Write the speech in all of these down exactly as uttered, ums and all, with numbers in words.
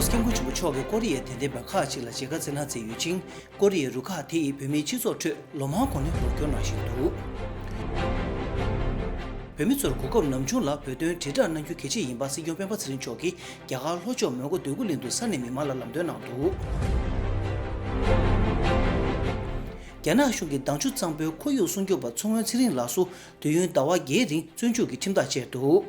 ༸གོང་ས་༸སྐྱབས་མགོན་ཆེན་པོ་མཆོག་གིས་ཀོ་རི་ཡའི་དད་ལྡན་པ་ཁག་ཅིག་ལ་མཇལ་ཁ་བསྩལ་གནང་མཛད་ཡོད་ཅིང་། ཀོ་རི་ཡའི་རུ་ཁག་དེ་ཡིས་བོད་མིའི་སྤྱི་ཚོགས་ཁྲོད་ལོ་མང་གོང་ནས་རོགས་སྐྱོར་གནང་བཞིན་འདུག་བོད་མི་ཚོར་གོ་སྐབས་ནམ་བྱུང་ལ་བོད་དོན་དྲིལ་བསྒྲགས་གནང་རྒྱུ་གལ་ཆེ་ཡིན་པ་སྲིད་སྐྱོང་སྤེན་པ་ཚེ་རིང་མཆོག་གིས་རྒྱ་གར་ལྷོ་ཕྱོགས་མོན་གྷོ་འདོད་རྒུ་གླིང་དུ་ས་གནས་མི་མང་ལ་ལམ་སྟོན་གནང་འདུག་རྒྱ་ནག་གཞུང་གིས་མདང་ཕྱི་གཙང་པོའི་ཁོར་ཡུག་སྲུང་སྐྱོབ་པ་མཚོ་སྔོན་ཚེ་རིང་ལགས་སུ་དུས་ཡུན་ཟླ་བ་བརྒྱད་རིང་བཙོན་འཇུག་གི་ཁྲིམས་ཐག་བཅད་འདུག་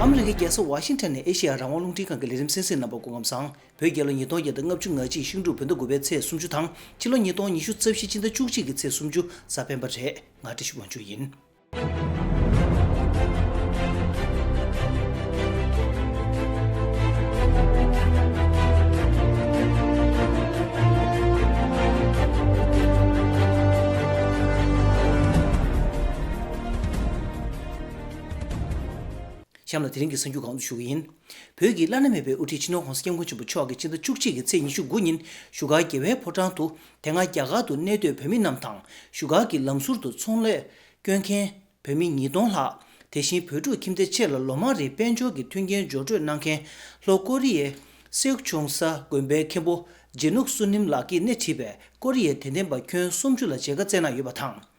ཨ་མི་རི་ཀའི་རྒྱལ་ས་ཝ་ཤིང་ཊོན་ནས་ཨེ་ཤེ་ཡ་རང་དབང་རླུང་འཕྲིན་ཁང་གི་ལས་རིམ་གསན་གཟིགས་རྣམ་པ་སྐུ་ཁམས་བཟང་། བོད་རྒྱལ་ལོ་ཉིས་སྟོང་བརྒྱ་དང་ལྔ་བཅུ་ང་གཅིག་ཤིང་འབྲུག་བོད་ཟླ་དགུ་པའི་ཚེས་སུམ་ཅུ་དང་ཕྱི་ལོ་ཉིས་སྟོང་ཉི་ཤུ་རྩ་བཞི་སྤྱི་ཟླ་བཅུ་གཅིག་གི་ཚེས་སུམ་ཅུ་གཟའ་སྤེན་པ་རེད། ང་བཀྲ་ཤིས་དབང་ཕྱུག་ཡིན། གཤམ་ལ་དེ་རིང་གི་གསར་འགྱུར་གང་དུ་ཞུ་གི་ཡིན། བོད་ཀྱི་བླ་ན་མེད་པའི་དབུ་ཁྲིད་སྤྱི་ནོར་༸གོང་ས་༸སྐྱབས་མགོན་ཆེན་པོ་མཆོག་གིས་སྤྱི་ཟླ་བཅུ་གཅིག་གི་ཚེས་ཉི་ཤུ་དགུ་ཉིན་བཞུགས་སྒར་རྒྱལ་བའི་ཕོ་བྲང་དུ་དེ་སྔ་རྒྱ་གར་དུ་གནས་སྡོད་བོད་མི་རྣམས་དང་བཞུགས་སྒར་གྱི་ལམ་ཟུར་དུ་ཚོང་ལས་སྐྱོན་མཁན་བོད་མི་ཉིས་སྟོང་ལྷག་དེ་བཞིན་བོད་ཕྲུག་ཁྱིམ་སྡེ་ཆེ་ལ་ལོ་མང་རིང་དཔལ་འབྱོར་གྱི་མཐུན་རྐྱེན་སྦྱོར་སྤྲོད་གནང་མཁན་ལྷོ་ཀོ་རི་ཡའི་སེའུ་ཆུང་ས་དགོན་པའི་མཁན་པོ་ཇེ་ནུག་སུ་ནིམ་ལགས་ཀྱིས་སྣེ་ཁྲིད་པའི་ཀོ་རི་ཡའི་དད་ལྡན་པ་ཁྱོན་སུམ་ཅུ་ལ་མཇལ་ཁ་བསྩལ་གནང་ཡོད་པ་དང་།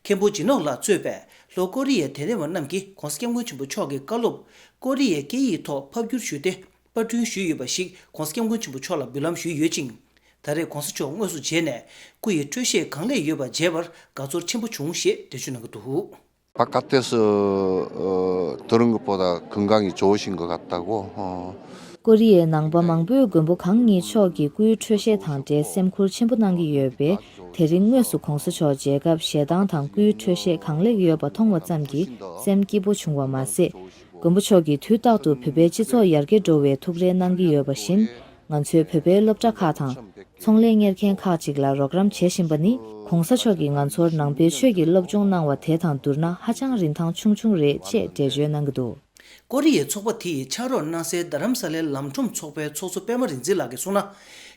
མཁན་པོ་ཇི་ནོག་ལགས་གཙོས་པའི་ལྷོ་ཀོ་རི་ཡའི་དད་ལྡན་པ་རྣམས་ཀྱིས་༸གོང་ས་༸སྐྱབས་མགོན་ཆེན་པོ་མཆོག་གི་བཀའ་སློབ་ཀོ་རི་ཡའི་སྐད་ཡིག་ཐོག་ཕབ་བསྒྱུར་ཞུས་ཏེ་པར་སྐྲུན་ཞུས་ཡོད་པ་ཞིག་༸གོང་ས་༸སྐྱབས་མགོན་ཆེན་པོ་མཆོག་ལ་འབུལ་ལམ་ཞུས་ཡོད་ཅིང་། ད་རེས་༸གོང་ས་མཆོག་དངོས་སུ་མཇལ་ནས་སྐུ་ཡི་འཕྲོད་བཞེས་གང་ལེགས་ཡོད་པ་མཇལ་བར་དགའ་ཚོར་ཆེན་པོ་བྱུང་ཞེས་འགྲེལ་བརྗོད་གནང་གི་འདུག バカです。とるんぐぽだ、くんがんに上司がかったご。 ཀོ་རི་ཡའི་ནང་པ་མང་པོས་མགོན་པོ་གང་ཉིད་མཆོག་གི་སྐུའི་འཕྲོད་བཞེས་དང་འབྲེལ་སེམས་ཁུར་ཆེན་པོ་གནང་གི་ཡོད་པས། དེ་རིང་དངོས་སུ་༸གོང་ས་མཆོག་མཇལ་སྐབས་ཞལ་ཐང་དང་སྐུའི་འཕྲོད་བཞེས་གང་ལེགས་ཡོད་པ་མཐོང་བ་ཙམ་གྱིས་སེམས་སྐྱིད་པོ་བྱུང་བ་མ་ཟད། མགོན་པོ་མཆོག་གིས་དུས་རྟག་ཏུ་བོད་པའི་སྤྱི་ཚོགས་ཡར་རྒྱས་འགྲོ་བའི་ཐུགས་རེ་གནང་གི་ཡོད་པ་བཞིན། ང་ཚོའི་བོད་པའི་སློབ་གྲྭ་ཁག་དང་། ཚོང་ལས་གཉེར་མཁན་ཁག་ཅིག་ལ་རོགས་རམ་བྱེད་བཞིན་པ་ནི་༸གོང་ས་མཆོག་གིས་ང་ཚོར་ནང་པའི་ཆོས་ཀྱི་སློབ་སྦྱོང་གནང་བ་དེ་དང་བསྡུར་ན་ཧ་ཅང་རིན་ཐང་ཆུང་ཆུང་རེད་ཅེས་འགྲེལ་བརྗོད་གནང་གི་འདུག་ཀོ་རི་ཡའི་ཚོགས་པ་དེ་ཡི་ཕྱག་རོགས་གནང་སའི་རྡ་རམ་ས་ལའི་ལམ་ཁྲོམ་ཚོགས་པའི་ཚོགས་གཙོ་པད་མ་རིག་འཛིན་ལགས་ཀྱིས་གསུངས་ན།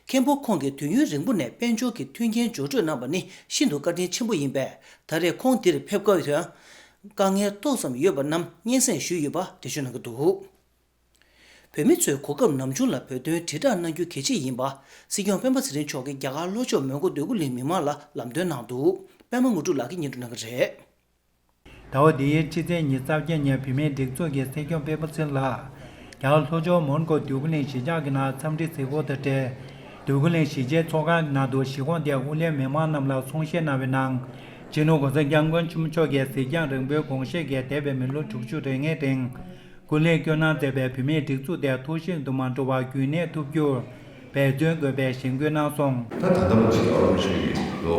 མཁན་པོ་ཁོང་གིས་དུས་ཡུན་རིང་པོ་ནས་དཔལ་འབྱོར་གྱི་མཐུན་རྐྱེན་སྦྱོར་སྤྲོད་གནང་བ་ནི་ཤིན་ཏུ་བཀའ་དྲིན་ཆེན་པོ་ཡིན་པས། ད་རེས་ཁོང་འདིར་ཕེབས་སྐབས་དཀའ་ངལ་ཏོག་ཙམ་ཡོད་པ་རྣམས་སྙན་སེང་ཞུས་ཡོད་པ་འགྲེལ་བརྗོད་གནང་གི་འདུག་བོད་མི་ཚོས་གོ་སྐབས་ནམ་བྱུང་ལ་བོད་དོན་དྲིལ་བསྒྲགས་གནང་རྒྱུ་གལ་ཆེ་ཡིན་པ། སྲིད་སྐྱོང་སྤེན་པ་ཚེ་རིང་མཆོག་གིས་རྒྱ་གར་ལྷོ་ཕྱོགས་མོན་གྷོ་འདོད་རྒུ་གླིང་མི་མང་ལ་ལམ་སྟོན་གནང་འདུག་པད་མ་དངོས་གྲུབ་ལགས་ཀྱིས་སྙན་སྒྲོན་གནང་གི་རེད། ཟླ་བ་འདིའི་ཕྱི་ཚེས་ཉི་ཤུ་རྩ་བརྒྱད་ཉིན་བོད་མིའི་སྒྲིག་འཛུགས་ཀྱི་སྲིད་སྐྱོང་སྤེན་པ་ཚེ་རིང་ལགས་རྒྱ་གར་ལྷོ་ཕྱོགས་མོན་གྷོ་འདོད་རྒུ་གླིང་གཞིས་ཆགས་ཀྱི་ནང་འཚམས་འདྲི་གཟིགས་སྐོར་དང་འབྲེལ། འདོད་རྒུ་གླིང་གཞིས་བྱེས་ཚོགས་ཁང་གི་ནང་དུ་གཞིས་ཁོངས་དེའི་དབུ་ལས་མི་མང་རྣམས་ལ་གསུང་བཤད་གནང་བའི་ནང་། སྤྱི་ནོར་༸གོང་ས་༸སྐྱབས་མགོན་ཆེན་པོ་མཆོག་གིས་གཟིགས་རྒྱང་རིང་པོའི་དགོངས་བཞེད་བརྒྱད་འདས་པའི་མི་ལོ་དྲུག་ཅུ་རེ་ལྔའི་རིང་། སྐུ་ལས་བསྐྱོན་གནང་མཛད་པའི་བོད་མིའི་སྒྲིག་འཛུགས་དེ་ཐུགས་ཞིབ་ཏུ་མ་འགྲོ་བར་རྒྱུན་གནས་ཐུབ་རྒྱུར་འབད་བརྩོན་དགོས་པའི་གཞེན་སྐུལ་གནང་སོང་། ད་ད་ལྟ་བར་དུ་རྒྱལ་བ་རིན་པོ་ཆེ་གིས་ལོ་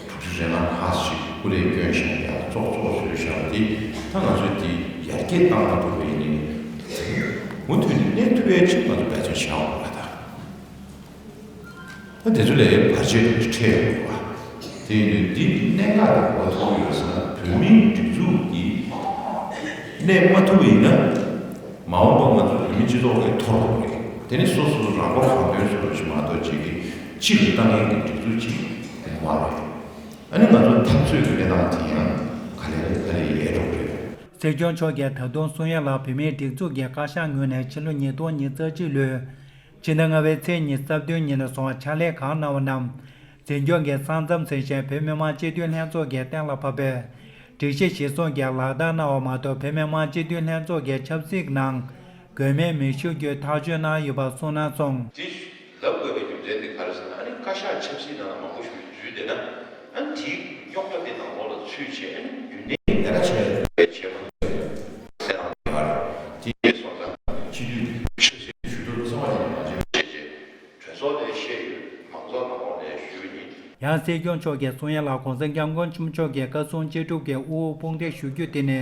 དྲུག་ཅུ་རེ་ལྔ་ལྷག་ཅིག་སྐུ་ལས་བསྐྱོན་བཞིན་ཡང་ཙོག་ཙོག་བཟོས་བཞག་པ་འདི་ད་ང་ཚོས་འདི་ཡར་རྒྱས་བཏང་མ་ཐུབ་པ་ཡིན་ནའི་མུ་མཐུད་ནས་གནས་ཐུབ་ཡས་ཆེད་ང་ཚོ་འབད་བརྩོན་བྱེད་དགོས་པ་རེད་ད། ད་དེ་ཚོ་ལས་བར་ཆད་འཕྲད་ཡོང་གི་རེད་བ། དེ་ཡིན་དུས་འདི་གནད་འགག་དེ་ག་པར་ཐུག་ཡོད་ཟེར་ན་བོད་མིའི་སྒྲིག་འཛུགས་འདི་གནས་མ་ཐུབ་པ་ཡིན་ན། མ་འོངས་པ་ང་ཚོ་བོད་མིའི་སྤྱི་ཚོགས་ཀྱི་འཐོར་འགྲོ་གི་རེད། དེ་ནི་སོ་སོ་རང་མགོ་རང་ཐོན་བཟོ་འདྲ་ཞིག་མ་གཏོགས་ཅིག་གིས་ཕྱི་ལ་བཏང་ཡས་ཀྱི་སྒྲིག་འཛུགས་ཅིག་ཡོང་མ་རེད། ཨ་ནི་ང་ཚོ་འཐབ་རྩོད་ཀྱི་གནས་སྟངས་དེ་ཡང་ག་ལེ་ག་ལེ་ཡལ་འགྲོ་གི་རེད། སྲིད་སྐྱོང་མཆོག་གིས་ད་དུང་གསུང་ཡ་ལ་བོད་མིའི་སྒྲིག་འཛུགས་ཀྱི་བཀའ་ཤག་ངོས་ནས་ཕྱི་ལོ་ཉིས་སྟོང་ཉི་ཤུ་རྩ་གཅིག་ལོའི་ཕྱི་ཟླ་ལྔ་པའི་ཚེས་ཉི་ཤུ་རྩ་བདུན་ཉིན་ནས་བཟུང་ཕྱག་ལས་གང་གནང་བ་རྣམས། འཛིན་སྐྱོང་གི་ས་མཚམས་ཟིན་ཞིང་བོད་མི་མང་སྤྱི་འཐུས་ལྷན་ཚོགས་ཀྱིས་གཏན་ལ་ཕབ་པའི་སྒྲིག་གཞི་གཞིར་བཟུང་གིས་ལག་བསྟར་གནང་བ་མ་གཏོགས་བོད་མི་མང་སྤྱི་འཐུས་ལྷན་ཚོགས་ཀྱི་ཆབ་སྲིད་ནང་དགོས་མེད་མི་ཞུ་རྒྱུའི་ཐག་གཅོད་གནང་ཡོད་པ་གསུངས་གནང་སོང་། དེ་ལབ་དགོས་པའི་རྒྱུ་མཚན་དེ་ག་རེ་ཟེར་ན། ཨ་ནི་བཀའ་ཤག་ཆབ་སྲིད་ནང་ལ་མང་པོ་ཞིག་འཛུལ་བསྡད་ན། ཨ་ནི་དེའི་རྙོག་དྲ་དེ་ནང་ལོགས་ལ་ཚུད་བྱས། ཨ་ནི་རྒྱུན་གནས་ལས་ཀ་བྱས་བྱས་མ་ཐུབ་ཟེར་ནའང་ཡོད་རེད། དེ་སོང་ཙང་སྤྱི་འཐུས་ཆབ་སྲིད་ཞུ་གཏུག་གསང་བ་ཞིག་མ་བྱས་བྱས་བྱས་གྲོས་ཚོགས་ནས་བཤད་ཡོད། མང་ཚོགས་ནང་ལོགས་ནས་ཞུས་ཡིན། ཡང་སྲིད་སྐྱོང་མཆོག་གིས་གསུང་ཡ་ལ་༸གོང་ས་༸སྐྱབས་མགོན་ཆེན་པོ་མཆོག་གིས་བཀའ་གསུང་ཅི་སྒྲུབ་ཀྱི་དབུ་འོག་དཔུང་འདེགས་ཞུ་རྒྱུ་དེ་ནི་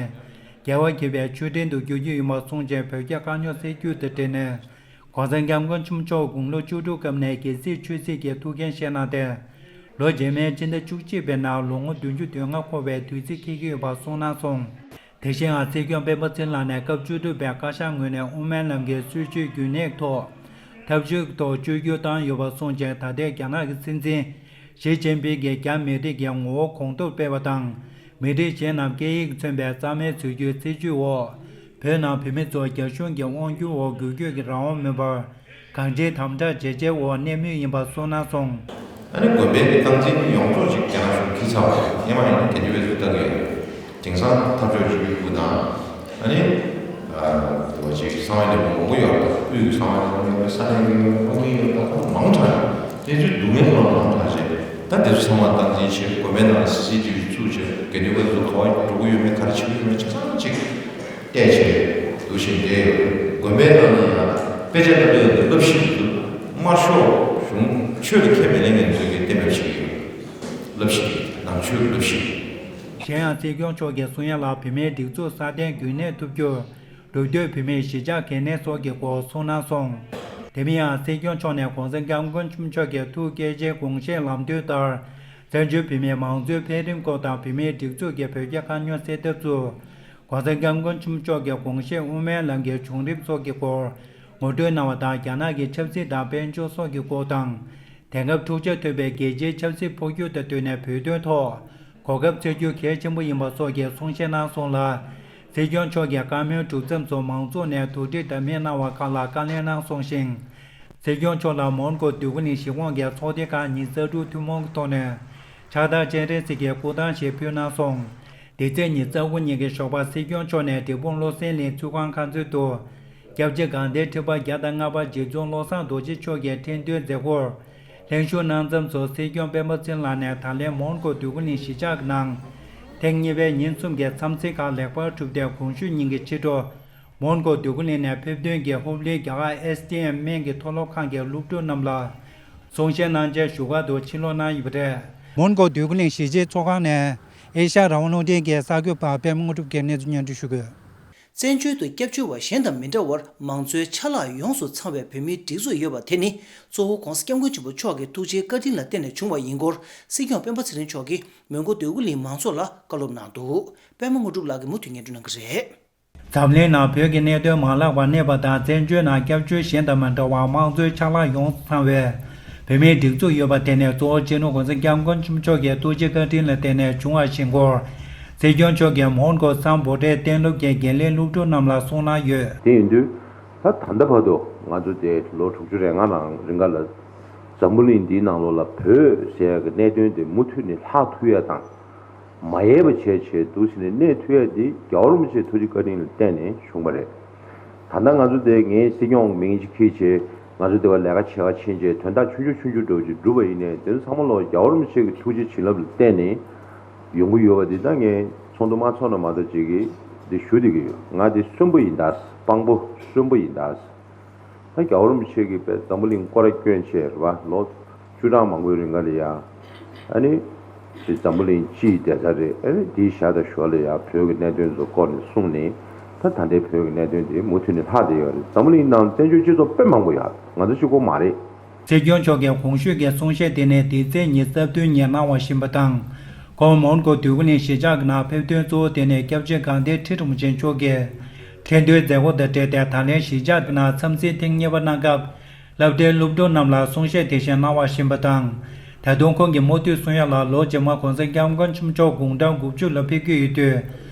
རྒྱལ་བ་དགྱེས་པའི་མཆོད་སྤྲིན་དུ་འགྱུར་རྒྱུ་ཡིན་པ་གསུངས་རྗེས་བོད་རྒྱ་དཀའ་རྙོག་སེལ་རྒྱུ་དང་འབྲེལ་ནས། ༸གོང་ས་༸སྐྱབས་མགོན་ཆེན་པོ་མཆོག་དགུང་ལོ་བཅུ་དྲུག་སྐབས་ནས་རྒྱལ་སྲིད་ཆོས་སྲིད་ཀྱི་ཐུགས་འགན་བཞེས་གནང་སྟེ། ལོ་རྗེས་མའི་སྤྱི་ཟླ་བཅུ་གཅིག་པའི་ནང་ལོ་ངོ་བདུན་ཅུ་དོན་ལྔ་འཁོར་བའི་དུས་ཚིགས་འཁེལ་གྱི་ཡོད་པ་གསུངས་གནང་སོང་། དེ་བཞིན་ཡང་སྲིད་སྐྱོང་སྤེན་པ་ཚེ་རིང་ལགས་ནས་སྐབས་བཅུ་དྲུག་པའི་བཀའ་ཤག་ངོས་ནས་དབུ་མའི་ལམ་གྱི་སྲིད་བྱུས་རྒྱུན་གནས་ཐོག་ཐབས་ཇུས་ཐོག་བཅོས་བསྒྱུར་བཏང་ཡོད་པ་གསུངས་རྗེས། ད་ལྟའི་རྒྱ་ནག་གི་སྲིད་འཛིན་ཞི་ཅིན་ཕིང་གིས་རྒྱ་མི་རིགས་ཀྱི་ངོ་བོ་གོང་མཐོར་སྤེལ་བ་དང་། མི་རིགས་གཞན་རྣམས་སྐད་ཡིག་མཚོན་པའི་རྩ་མེད་བཟོ་རྒྱུའི་སྲིད་བྱུས་འོག་བོད་ནང་བོད་མི་ཚོ་རྒྱ་གཞུང་གི་དབང་སྒྱུར་འོག་འགུལ་སྐྱོད་ཀྱི་རང་དབང་མེད་པར་གང་ཅིའི་དམ་དྲག་ཇེ་ཆེའི་འོག་གནས་མུས་ཡིན་པ་གསུངས་གནང་སོང་། ཨ་ནི་དགོན་པའི་གི་སྟངས་འཛིན་ནི་ཡོངས་རྫོགས་ཅིག་རྒྱ་ནག་གཞུང་གིས་ཁྱེར་ཚར་བ་རེད། སྔོན་མ་ཡིན་ན་དེ་འདྲ་བའི་ཚུལ་ལྟ་གི་ཡོད་རེད། དེང་སང་ཐབས་ཇུས་ཅིག་ཡོད་དགོས་ན། ཨ་ནི། ཨ་འོ་ཅིག་གསང་བའི་ལས་ཁུངས་མང་པོ་ཡོད་རེད། དབུས་ཀྱི་གསང་བའི་ལས་ཁུངས་ཡོད་རེད། ས་གནས་ཀྱི་ཡོད་རེད། ཨ་ནི་ཡོད་རེད། ད་མང་དྲགས་རེད། གནས་ཚུལ་སྡུག་བསྔལ་ངང་མང་དྲགས་བྱས། ད་དེ་ཚོ་ཚང་མ་སྟངས་འཛིན་བྱས། དགོན་པའི་ནང་ལ་སི་སི་ཊི་བི་བཙུགས་བྱས། དགེ་འདུན་པ་ཚོ་ག་པར་འགྲོ་གི་ཡོད་མེད། ག་རེ་བྱེད་ཀྱི་ཡོད་མེད་ཆ་ཚང་ཅིག་བལྟས་བྱས་འདུག་བཞིན་བསྡད་ཡོད་རེད། དགོན་པའི་ནང་ལ་ཡང་དཔེ་ཆ་ལྟ་དུས་ཡང་སློབ་གཞི་དེ་ཚོ་དམར་ཤོག་གཞུང་ཆོས་ལ་ཁས་མི་ལེན་མཁན་ཚོས་ཀྱིས་གཏན་འབེབས་བྱེད་ཀྱི་ཡོད་རེད། སློབ་གཞི་དེ་ནང་ཆོས་ཀྱི་སློབ་གཞི། གཞན་ཡང་སྲིད་སྐྱོང་མཆོག་གིས་གསུང་ཡ་ལ་བོད་མིའི་སྒྲིག་འཛུགས་སྲ་བརྟན་རྒྱུན་གནས་ཐུབ་རྒྱུར། འབྲུག་སྡོད་བོད་མིའི་གཞིས་ཆགས་གལ་གནད་སོགས་ཀྱི་སྐོར་གསུངས་གནང་སོང་། དེ་མིན་ཡང་སྲིད་སྐྱོང་མཆོག་ནས་༸གོང་ས་༸སྐྱབས་མགོན་ཆེན་པོ་མཆོག་གི་ཐུགས་བསྐྱེད་ཆེད་དགོངས་བཞེས་ལམ་སྟོན་ལྟར། བཙན་བྱོལ་བོད་མིའི་མང་གཙོའི་འཕེལ་རིམ་སྐོར་དང་བོད་མིའི་སྒྲིག་འཛུགས་ཀྱི་བོད་རྒྱ་དཀའ་རྙོག་སེལ་ཐབས་སུ། ༸གོང་ས་༸སྐྱབས་མགོན་ཆེན་པོ་མཆོག་གི་དགོངས་བཞེད་དབུ་མའི་ལམ་གྱི་བྱུང་རིམ་སོགས་ཀྱི་སྐོར་ངོ་སྤྲོད་གནང་བ་དང་། རྒྱ་ནག་གི་ཆབ་སྲིད་དང་དཔལ་འབྱོར་སོགས་ཀྱི་སྐོར་དང་། དེང་སྐབས་འཁྲུག་ཆ་དོད་པའི་རྒྱལ་སྤྱིའི་ཆབ་སྲིད་འཕོ་འགྱུར་དང་བསྟུན་ནས་བོད་དོན་ཐོག་གོ་སྐབས་འཚོལ་རྒྱུ་གལ་ཆེན་པོ་ཡིན་པ་སོགས་ཀྱི་གསུང་བཤད་གནང་སོང་ལ། སྲིད་སྐྱོང་མཆོག་གིས་བཀའ་མོལ་གྲུབ་མཚམས་སུ་མང་ཚོགས་ནས་དོགས་འདྲི་དང་མི་གནང་བ་ཁག་ལ་བཀའ་ལན་གནང་སོང་ཞིང་། སྲིད་སྐྱོང་མཆོག་ལ་མོན་གྷོ་འདོད་རྒུ་གླིང་གཞིས་ཁོངས་ཀྱི་ཚོགས་སྡེ་ཁག་ཉི་ཤུ་རྩ་དྲུག་ཐུན་མོང་གི་ཐོག་ནས་ཕྱག་རྟགས་སྤྱན་རས་གཟིགས་ཀྱི་སྐུ་ཐང་ཞིག་ཕུལ་གནང་སོང་། འདི་ཚེས་ཉི་ཤུ་རྩ་དགུ་ཉིན་གྱི་ཞོགས་པར་སྲིད་སྐྱོང་མཆོག་ནས་འབྲས་སྤུངས་བློ་གསལ་གླིང་ཚུལ་ཁང་ཁང་ཚན་དུ། སྐྱབས་རྗེ་དགའ་ལྡན་ཁྲི་པ་བརྒྱ་དང་ལྔ་པ་རྗེ་བཙུན་བློ་བཟང་རྡོ་རྗེ་མཆོག་གི་ཁྲི་འདོན་མཛད་སྒོར། ལྷན་ཞུགས་གནང་མཚམས་སུ་སྲིད་སྐྱོང་སྤེན་པ་ཚེ་རིང་ལགས་ནས་ད་ལན་མོན་གྷོ་འདོད་རྒུ་གླིང་གཞིས་ཆགས་ཀྱི་ནང་། ཐེངས་གཉིས་པའི་ཉིན་གསུམ་གྱི་འཚམས་གཟིགས་ཁག་ལེགས་པར་གྲུབ་སྟེ། གོང་ཞུས་ཉིན་གྱི་ཕྱི་དྲོ། མོན་གྷོ་འདོད་རྒུ་གླིང་ནས་ཕེབས་ཐོན་གྱི་ཧོབ་ལིའི་རྒྱ་གར་ཨེས་ཏི་ཨེམ་སྨན་གྱི་མཐོ་སློབ་ཁང་གི་སློབ་ཕྲུག་རྣམས་ལ། གསུང་བཤད་གནང་བྱས་བཞུགས་སྒར་དུ་ཕྱིར་ལོག་གནང་ཡོད་པ་རེད། མོན་གྷོ་འདོད་རྒུ་གླིང་གཞིས་བྱེས་ཚོགས་ཁང་ནས་ཨེ་ཤ་ཡ་རང་དབང་རླུང་འཕྲིན་གྱི་གསར་འགོད་པ་པད་མ་དངོས་གྲུབ་ཀྱིས་གནས་ཚུལ་སྙན་སྒྲོན་ཞུ་གི་ཡོད། བཙན་བྱོལ་དུ་སྐྱབས་བཅོལ་བ་གཞན་དང་མི་འདྲ་བར་མང་གཙོའི་ཆ་ལག་ཡོངས་སུ་ཚང་བའི་བོད་མིའི་སྒྲིག་འཛུགས་ཡོད་པ་དེ་ནི་གཙོ་བོ་༸གོང་ས་༸སྐྱབས་མགོན་ཆེན་པོ་མཆོག་གི་ཐུགས་རྗེའི་བཀའ་དྲིན་ལ་བརྟེན་ནས་བྱུང་བ་ཡིན་སྐོར་སྲིད་སྐྱོང་སྤེན་པ་ཚེ་རིང་མཆོག་གིས་མོན་གྷོ་འདོད་རྒུ་གླིང་མང་ཚོགས་ལ་བཀའ་སློབ་གནང་འདུག་པད་མ་དངོས་གྲུབ་ལགས་ཀྱིས་མུ་མཐུད་སྙན་སྒྲོན་གནང་གི་རེད། འཛམ་གླིང་ནང་བོད་ཀྱི་གནད་དོན་མ་ལྷག་པར་གནས་པ་དང་། བཙན་བྱོལ་ནང་སྐྱབས་བཅོལ་གཞན་དང་མ་འདྲ་བར་དམངས་གཙོའི་ཆ་ལག་ཡོངས་སུ་ཚང་བའི་བོད་མིའི་སྒྲིག་འཛུགས་ཡོད་པ་དེ་ནི་གཙོ་བོ་སྤྱི་ནོར་༸གོང་ས་༸སྐྱབས་མགོན་ཆེན་པོ་མཆོག་གི་ཐུགས་རྗེ་བཀའ་དྲིན་ལ་བརྟེན་ནས་བྱུང་བ་ཞིག་ཡིན་སྐོར། སྲིད་སྐྱོང་མཆོག་གིས་མོན་གྷོ་སམ་བྷོ་ཊའི་གཏན་སློབ་ཀྱི་འགན་ལེན་སློབ་ཕྲུག་རྣམས་ལ་གསུངས་གནང་ཡོད། དེ་ཡིན་དུས། ད་ད་ལྟ་བར་དུ་ང་ཚོ་དེ་ལོ་དྲུག་ཅུ་རེ་ལྔ་ནང་རིང་ག་ལ། འཛམ་བུ་གླིང་འདིའི་ནང་ལོགས་ལ་བོད་ཟེར་ཡག་གི་གནད་དོན་དེ་མུ་མཐུད་ནས་ལྷག་ཐུབ་ཡ་དང་། མ་ཡལ་བ་བྱས་བྱས་འདུག་ཟེར་ནས་གནས་ཐུབ་ཡ་འདི་རྒྱལ་བ་རིན་པོ་ཆེའི་ཐུགས་རྗེ་བཀའ་དྲིན་ལ་བརྟེན་ནས་བྱུང་བ་རེད། ད་ལྟ་ང་ཚོ་དེ་ངའི་སྲིད་སྐྱོང་མིང་ཅིག་འཁྱེར་བྱས་ང་ཚོ་དེ་བ་ལས་ཀ་བྱེད་ག་ཕྱིན་བྱས་དོན་དག་ཆུང་ཆུང་ཆུང་ཆུང་འདྲ་བོ་ཅིག་བསྒྲུབས་པ་ཡིན་ནའི་དེ་ཚོ་ཚང་མ་ལོག་རྒྱལ་བ་རིན་པོ་ཆེ་གི་ཐུགས་རྗེ་བྱིན་རླབས་ལ་བརྟེན་ནས་ཡོང་གི་ཡོད་པ་འདི་ད་ངས་ཚོགས་འདུ་མ་ཚོགས་ན་མ་གཏོགས་ཅིག་གིས་འདི་ཞུ་བསྡད་ཀྱི་ཡོད། ང་འདི་གསོན་པོ་ཡིན་ད། དཔང་པོ་གསོན་པོ་ཡིན་ད། ད་རྒྱལ་བ་རིན་པོ་ཆེ་གིས་དཔེ་འཛམ་བུ་གླིང་སྐོར་ར་བསྐྱོན་བྱས་རེད་བ། ལོ་བཅུ་གྲངས་མང་པོའི་རིང་ག་ལ་ཡ། ཨ་ནི། དེ་འཛམ་བུ་གླིང་སྤྱི་ཡི་བདེ་རྩ་རེད། ཨ་ནི་དེའི་ཞག་དང་ཞོར་ལ་ཡ་བོད་ཀྱི་གནད་དོན་ཚོ་སྐོར་ནས་གསུངས་ནས། ད་ད་ལྟའི་བོད་ཀྱི་གནད་དོན་དེ་མུ་མཐུད་ནས་ལྷག་བསྡད་ཡོད་རེད། འཛམ་བུ་གླིང་ནང་བཙན་བྱོལ་སྤྱི་ཚོགས་དཔེ་མང་པོ་ཡོད་རེད། ང་ཚོ་གཅིག་པོ་མ་རེད། སྲིད་སྐྱོང་མཆོག་གིས་གོང་ཞུས་ཀྱི་གསུང་བཤད་དེ་ནི་འདི་ཚེས་ཉི་ཤུ་རྩ་བདུན་ཉིན་གནང་བ་བཞིན་པ་དང་། ཁོང་མོན་གྷོ་འདོད་རྒུ་གླིང་གཞིས་ཆགས་ཀྱི་ནང་ཕེབས་ཐོན་གཙོ་བོ་དེ་ནི་སྐྱབས་རྗེ་དགའ་ལྡན་ཁྲི་རིན་པོ་ཆེ་མཆོག་གིས་ཁྲི་འདོན་མཛད་སྒོ་དང་འབྲེལ་ཏེ་ད་ལན་གཞིས་ཆགས་ཀྱི་ནང་འཚམས་གཟིགས་ཐེངས་གཉིས་པ་གནང་སྐབས། སློབ་གྲྭའི་སློབ་ཕྲུག་རྣམས་ལ་གསུང་བཤད་དེ་བཞིན་གནང་བ་བཞིན་པ་དང་། ད་དུང་ཁོང་གིས་མུ་མཐུད་གསུང་ཡ་ལ་ལོ་རྗེས་མ་༸གོང་ས་༸སྐྱབས་མགོན་ཆེན་པོ་མཆོག་དགུང་གྲངས་དགུ་བཅུ་ལ་ཕེབས་ཀྱི་ཡོད་དུས།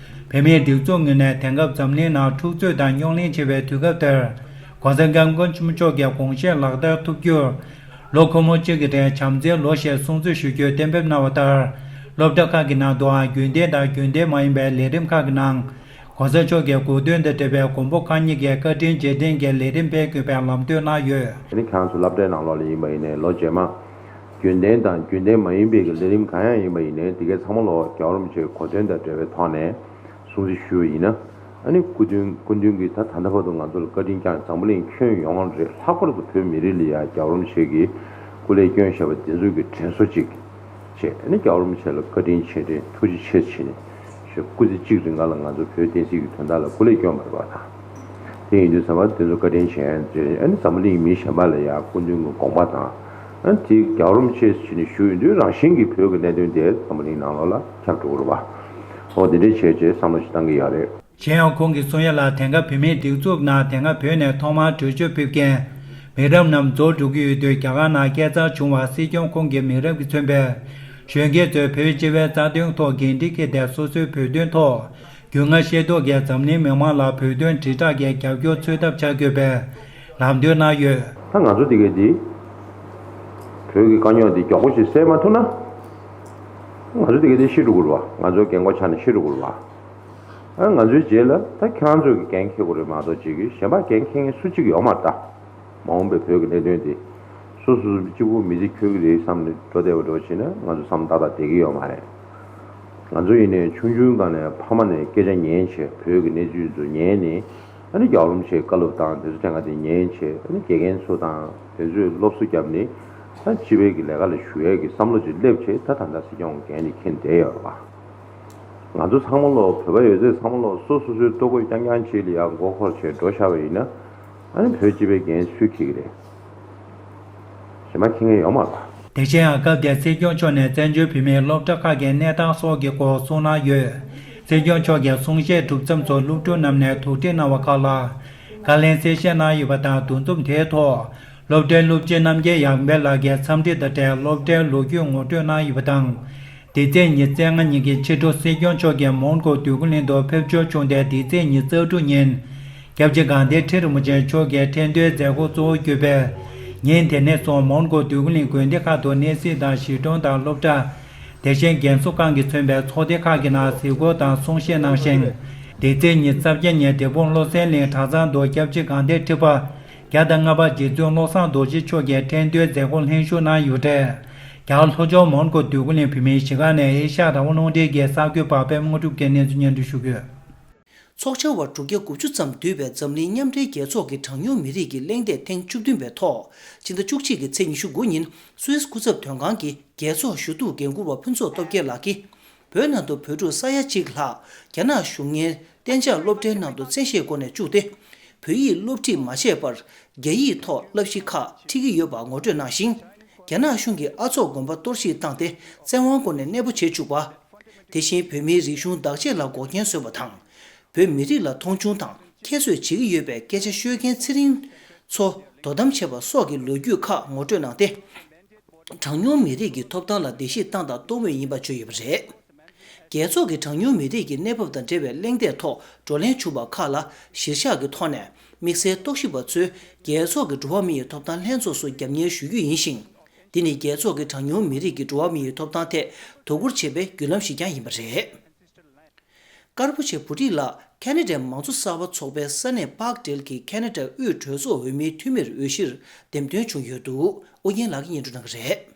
བོད་མིའི་སྒྲིག་འཛུགས་ངོས་ནས་དེང་སྐབས་འཛམ་གླིང་ནང་འཁྲུག་རྩོད་དང་རྙོག་གླེང་ཆེ་བའི་དུས་སྐབས་འདིར། ༸གོང་ས་༸སྐྱབས་མགོན་ཆེན་པོ་མཆོག་གི་དགོངས་བཞེད་ལག་བསྟར་ཐུབ་རྒྱུར། ལོ་འཁོར་མོ་གཅིག་གི་རིང་བྱམས་བརྩེའི་ལོ་ཞེས་སྲུང་བརྩི་ཞུ་རྒྱུའི་གཏན་འབེབས་གནང་བ་ལྟར། སློབ་གྲྭ་ཁག་གི་ནང་དུའང་རྒྱུན་ལྡན་དང་རྒྱུན་ལྡན་མ་ཡིན་པའི་ལས་རིམ་ཁག་གི་ནང་། ༸གོང་ས་མཆོག་གི་གོ་སྟོན་དང་འབྲེལ་བའི་མགོན་པོ་གང་ཉིད་ཀྱི་བཀའ་དྲིན་རྗེས་དྲན་གྱི་ལས་རིམ་སྤེལ་དགོས་པའི་ལམ་སྟོན་གནང་ཡོད། ཨ་ནི་ཁྱེད་རང་ཚོ་སློབ་གྲྭའི་ནང་ལོགས་ལ་ཡིན་པ་ཡིན་ནའི་ལོ་རྗེས་མ། རྒྱུན་ལྡན་དང་རྒྱུན་ལྡན་མ་ཡིན་པའི་གི་ལས་རིམ་གང་ཡང་ཡིན་པ་ཡིན་ནའི་དེ་གའི་ཚང་མ་ལོག་རྒྱལ་བ་རིན་པོ་ཆེའི་གོ་སྟོན་དང་འབྲེལ་བའི་ཐོག་ནས་སྲུང་བརྩི་ཞུས་པ་ཡིན་ན། ཨ་ནི་སྐུ་མདུན་སྐུ་མདུན་གྱིས་ད་ད་ལྟ་བར་དུ་ང་ཚོ་ལ་བཀའ་དྲིན་བསྐྱངས། འཛམ་བུ་གླིང་ཁྱོན་ཡོངས་རེད། ལྷག་པར་དུ་བོད་མི་རིགས་ལ་ཡ་རྒྱལ་བ་རིན་པོ་ཆེ་གིས་སྐུ་ལས་བསྐྱོན་བཞག་པ་འདི་ཚོ་གི་དྲན་གསོ་ཅིག་བྱས། ཨ་ནི་རྒྱལ་བ་རིན་པོ་ཆེ་ལ་བཀའ་དྲིན་ཆེ་དྲན་ཐུགས་རྗེ་ཆེ་ཟེར་ནས་ཞེས་སྐུ་ཚེ་གཅིག་རིང་ག་ལ་ང་ཚོ་བོད་བསྟན་སྲིད་ཀྱི་དོན་དག་ལ་སྐུ་ལས་བསྐྱོན་པ་རེད་པ། ད་དེ་ཡིན་དུས་ཙམ་པ་དེ་ཚོ་བཀའ་དྲིན་ཆེ་ཟེར། ཨ་ནི་འཛམ་བུ་གླིང་མི་གཞན་པ་ལ་ཡང་སྐུ་མདུན་གྱི་དགོངས་པ་དང་། ཨ་ནི་དེ་རྒྱལ་བ་རིན་པོ་ཆེ་ཟེར་ནས་ཞུ་ཡོང་དུས་རང་བཞིན་གྱིས་བོད་ཀྱི་གནད་དོན་དེ་འཛམ་བུ་གླིང་ནང་ལོགས་ལ་ཁྱབ་འགྲོ་གི་རེད་པ། འོ་དེ་འདྲས་བྱས་བྱས་བསམ་བློ་ཞིག་བཏང་གི་ཡོད་རེད། གཞན་ཡང་ཁོང་གིས་གསུང་ཡ་ལ། དེང་སྐབས་བོད་མིའི་སྒྲིག་འཛུགས་ནང་དེ་སྔ་བོད་ནས་ཐོག་མར་གྲོས་ཆོད་ཕེབས་མཁན་མི་རབས་རྣམས་རྫོགས་འགྲོ་གི་ཡོད་དུས། རྒྱ་གར་ནང་སྐྱེས་འཚར་བྱུང་བ་སྲིད་སྐྱོང་ཁོང་གི་མི་རབས་ཀྱིས་མཚོན་པའི་གཞོན་སྐྱེས་ཚོས་བོད་སྤྱི་པའི་རྩ་དོན་ཐོག་འགན་འཁྲི་འཁྱེར་ཏེ་སོ་སོའི་བོད་དོན་ཐོག་ རྒྱུས་མངའ་ཤེས་རྟོགས་ཀྱིས་འཛམ་གླིང་མི་མང་ལ་བོད་དོན་དྲིལ་བསྒྲགས་ཀྱི་རྒྱབ་སྐྱོར་འཚོལ་ཐབས་བྱ་དགོས་པའི་ལམ་སྟོན་གནང་ཡོད། ད་ང་ཚོ་འདི་གའི་འདི། བོད་ཀྱི་དཀའ་རྙོག་འདི་མགྱོགས་པོ་ཞིག་སེལ་མ་ཐུབ་ན། ང་ཚོ་འདི་གའི་འདི་ཤི་འགྲོ་དགོས་རེད་བ། ང་ཚོ་རྒན་གོག་ཆགས་ནས་ཤི་འགྲོ་དགོས་རེད་བ། ཨ་ང་ཚོའི་རྗེས་ལ་ད་ཁྱེད་རང་ཚོ་གི་འགན་འཁྱེར་དགོས་རེད་མ་གཏོགས་ཅིག་གཞན་པ་འགན་འཁྱེར་མཁན་སུ་གཅིག་ཡོད་མ་རེད་ད། མ་འོངས་པའི་བོད་ཀྱི་གནད་དོན་འདི། སོ་སོ་སོ་གཅིག་པུ་མི་ཚེ་འཁྱོལ་གྱི་རེད་བསམ་ནས་འགྲོ་བསྡད་པ་འདྲ་བྱས་ན་ང་ཚོ་བསམ་ཏག་ཏག་བསྡད་ཀྱི་ཡོད་མ་རེད། ང་ཚོ་ཡིན་ནའི་ཆུང་ཆུང་སྒང་ནས་ཕ་མ་ནས་སྐད་ཆ་ཉན་བྱས། བོད་ཀྱི་གནས་ཚུལ་ཚོ་ཉན་ནས། ཨ་ནི་རྒྱལ་བ་རིན་པོ་ཆེའི་བཀའ་སློབ་དང་དེ་ཚོ་ཐད་ཀར་དེ་ཉན་བྱས། ཨ་ནི་དགེ་རྒན་ཚོ་དང་དེ་ཚོས་སློབ་གསོ་བརྒྱབ་ནས། ཨ་སྤྱི་པའི་གི་ལས་ཀ་ལ་ཞུགས་ཡས་ཀྱི་བསམ་བློ་ཅིག་སླེབས་བྱས། ད་ད་ལྟ་སྲིད་སྐྱོང་འགན་དེ་འཁྱེར་བསྡད་ཡོད་རེད་བ། ང་ཚོ་ཚང་མ་ལོ། བོད་པ་ཡོད་ཚད་ཚང་མ་ལོ་སོ་སོ་སོའི་ལྟོ་གོས་རྐྱང་རྐྱང་ཅིག་ལ་ཡང་མགོ་འཁོར་བྱས་འགྲོ་བཞག་པ་ཡིན་ན། ཨ་ནི་བོད་སྤྱི་པའི་འགན་སུས་འཁྱེར་གྱི་རེད། གཞན་པ་འཁྱེར་མཁན་ཡོད་མ་རེད་པ། དེ་བཞིན་ཡང་སྐབས་དེར་སྲིད་སྐྱོང་མཆོག་ནས་བཙན་བྱོལ་བོད་མིའི་སློབ་གྲྭ་ཁག་གི་གནས་སྟངས་སོགས་ཀྱི་སྐོར་གསུངས་གནང་ཡོད། སྲིད་སྐྱོང་མཆོག་གི་གསུང་བཤད་གྲུབ་མཚམས་སུ་སློབ་ཕྲུག་རྣམས་ནས་དོགས་འདྲི་གནང་བ་ཁག་ལ་བཀའ་ལན་གསལ་བཤད་གནང་ཡོད་པ་དང་། འདུ་འཛོམས་དེའི་ཐོག་སློབ་གྲྭའི་སློབ་སྤྱི་རྣམ་རྒྱལ་ཡར་འཕེལ་ལགས་ཀྱིས་འཚམས་འདྲི་དང་འབྲེལ་སློབ་གྲྭའི་ལོ་རྒྱུས་ངོ་སྤྲོད་གནང་ཡོད་པ་དང་། འདི་ཚེས་ཉི་ཤུ་རྩ་ལྔ་ཉིན་གྱི་ཕྱི་དྲོ་སྲིད་སྐྱོང་མཆོག་གིས་མོན་གྷོ་འདོད་རྒུ་གླིང་དུ་ཕེབས་འབྱོར་བྱུང་སྟེ། འདི་ཚེས་ཉི་ཤུ་རྩ་དྲུག་ཉིན་སྐྱབས་རྗེ་དགའ་ལྡན་ཁྲི་རིན་པོ་ཆེ་མཆོག་གིས་ཁྲི་འདོན་མཛད་སྒོ་གཙོ་བོ་གྱུར་པའི་ཉིན་དེ་ནས་བཟུང་མོན་གྷོ་འདོད་རྒུ་གླིང་དགོན་སྡེ་ཁག་ཏུ་གནས་གཟིགས་དང་། གཞིས་གྲོང་དང་སློབ་གྲྭ། དེ་བཞིན་རྒན་གསོ་ཁང་གིས་མཚོན་པའི་ཚོགས་སྡེ་ཁག་གི་ནང་གཟིགས་སྐོར་དང་གསུང་བཤད་གནང་ཞིང་། འདི་ཚེས་ཉི་ཤུ་རྩ་བརྒྱད་ཉིན་འབྲས་སྤུངས་བློ་གསལ་གླིང་གྲྭ་ཚང་དུ་སྐྱབས་རྗེ་དགའ་ལྡན་ཁྲི་པ་བརྒྱ་དང་ལྔ་པ་རྗེ་བཙུན་བློ་བཟང་རྡོ་རྗེ་མཆོག་གིས་ཁྲི་འདོན་མཛད་སྒོར་ལྷན་ཞུགས་གནང་ཡོད་པ་རེད། རྒྱ་གར་ལྷོ་ཕྱོགས་མོན་གྷོ་འདོད་རྒུ་གླིང་བོད་མིའི་གཞིས་ཁང་ནས་ཨེ་ཤ་ཡ་རང་དབང་རླུང་འཕྲིན་གྱི་གསར་འགོད་པ་པད་མ་དངོས་གྲུབ་ཀྱིས་གནས་ཚུལ་སྙན་སྒྲོན་ཞུ་གི་ཡོད། ཚོགས་བཅར་བ་དྲུག་བརྒྱ་དགུ་བཅུ་ཙམ་འདུས་པའི་འཛམ་གླིང་མཉམ་འབྲེལ་རྒྱལ་ཚོགས་ཀྱི་གྲངས་ཉུང་མི་རིགས་ཀྱི་གླེང་སྟེགས་ཐེངས་བཅུ་བདུན་པའི་ཐོག་ཕྱི་ཟླ་བཅུ་གཅིག་གི་ཚེས་ཉི་ཤུ་དགུ་ཉིན་སུད་སི་སྐུ་ཚབ་དོན་ཁང་གི་རྒྱལ་ཚོགས་ཞུ་གཏུག་འགན་འཁུར་བ་ཕུན་ཚོགས་སྟོབས་རྒྱལ་ལགས་ཀྱིས། བོད་ནང་དུ་བོད་ཕྲུག་ས་ཡ་གཅིག་ལྷག་རྒྱ་ནག་གཞུང་གཉེར་གཏན་འཇགས་སློབ་གྲྭའི་ནང་དུ་བཙན་ཤེད་སྒོ་ནས་བཅུག་སྟེ། བོད་ཡིག་སློབ་ཁྲིད་མ་བྱས་པར་རྒྱ་ཡིག་ཐོག་བསླབ་གཞི་ཁག་ཁྲིད་ཀྱི་ཡོད་པ་ངོ་སྤྲོད་གནང་ཞིང་། རྒྱ་ནག་གཞུང་གིས་ཨ་ཚོགས་དགོན་པ་གཏོར་བཤིག་བཏང་སྟེ་བཙན་དབང་སྒོ་ནས་གནས་སྤོ་བྱེད་བཅུག་པ། དེ་བཞིན་བོད་མིའི་རིག་གཞུང་བདག་གཅེས་ལ་འགོག་རྐྱེན་བཟོས་པ་དང་། བོད་མི་རིགས་ལ་མཐོང་ཆུང་དང་ཁྱད་གསོད་བྱེད་ཀྱི་ཡོད་པའི་སྐད་ཆ་ཤོད་མཁན་ཚེ་རིང་མཚོ་དོ་དམ་བྱས་པ་སོགས་ཀྱི་ལོ་རྒྱུས་ཁག་ངོ་སྤྲོད་གནང་སྟེ། གྲངས་ཉུང་མི་རིགས་ཀྱི་ཐོབ་ཐང་ལ་བརྡལ་བཤིག་བཏང་དང་གཏོང་མུས་ཡིན་པ་བརྗོད་ཡོད་པ་རེད། རྒྱལ་ཚོགས་ཀྱི་གྲངས་ཉུང་མི་རིགས་ཀྱི་གནས་བབ་དང་འབྲེལ་བའི་གླེང་སྟེགས་ཐོག་བགྲོ་གླེང་བྱུང་བ་ཁག་ལ་གཞིར་བཞག་གི་ཐོག་ནས། དམིགས་བསལ་རྟོག་ཞིབ་པ་ཚོས་རྒྱལ་ཚོགས་ཀྱི་འགྲོ་བ་མིའི་ཐོབ་ཐང་ལྷན་ཚོགས་སུ་རྒྱབ་གཉེར་ཞུ་རྒྱུ་ཡིན་ཞིང་། འདི་ནི་རྒྱལ་ཚོགས་ཀྱི་གྲངས་ཉུང་མི་རིགས་ཀྱི་འགྲོ་བ་མིའི་ཐོབ་ཐང་ཐད་དོ་ཁུར་བྱེད་པའི་བརྒྱུད་ལམ་ཞིག་ཀྱང་ཡིན་པ་རེད། ཀར་པོ་ཆེ་བྷུ་ཊི་ལགས་ཁེ་ན་ཌའི་མང་གཙོ་གསར་པ་ཚོགས་པའི་ས་གནས་པཱག་ཌེལ་གྱི་ཁེ་ན་ཌ་དབུས་གྲོས་ཚོགས་འོས་མིའི་འཐུས་མིར་འོས་གཞིར་འདེམས་ཐོན་བྱུང་ཡོད་འདུག་ཨོ་རྒྱན་ལགས་ཀྱིས་སྙན་སྒྲོན་གནང་གི་རེད།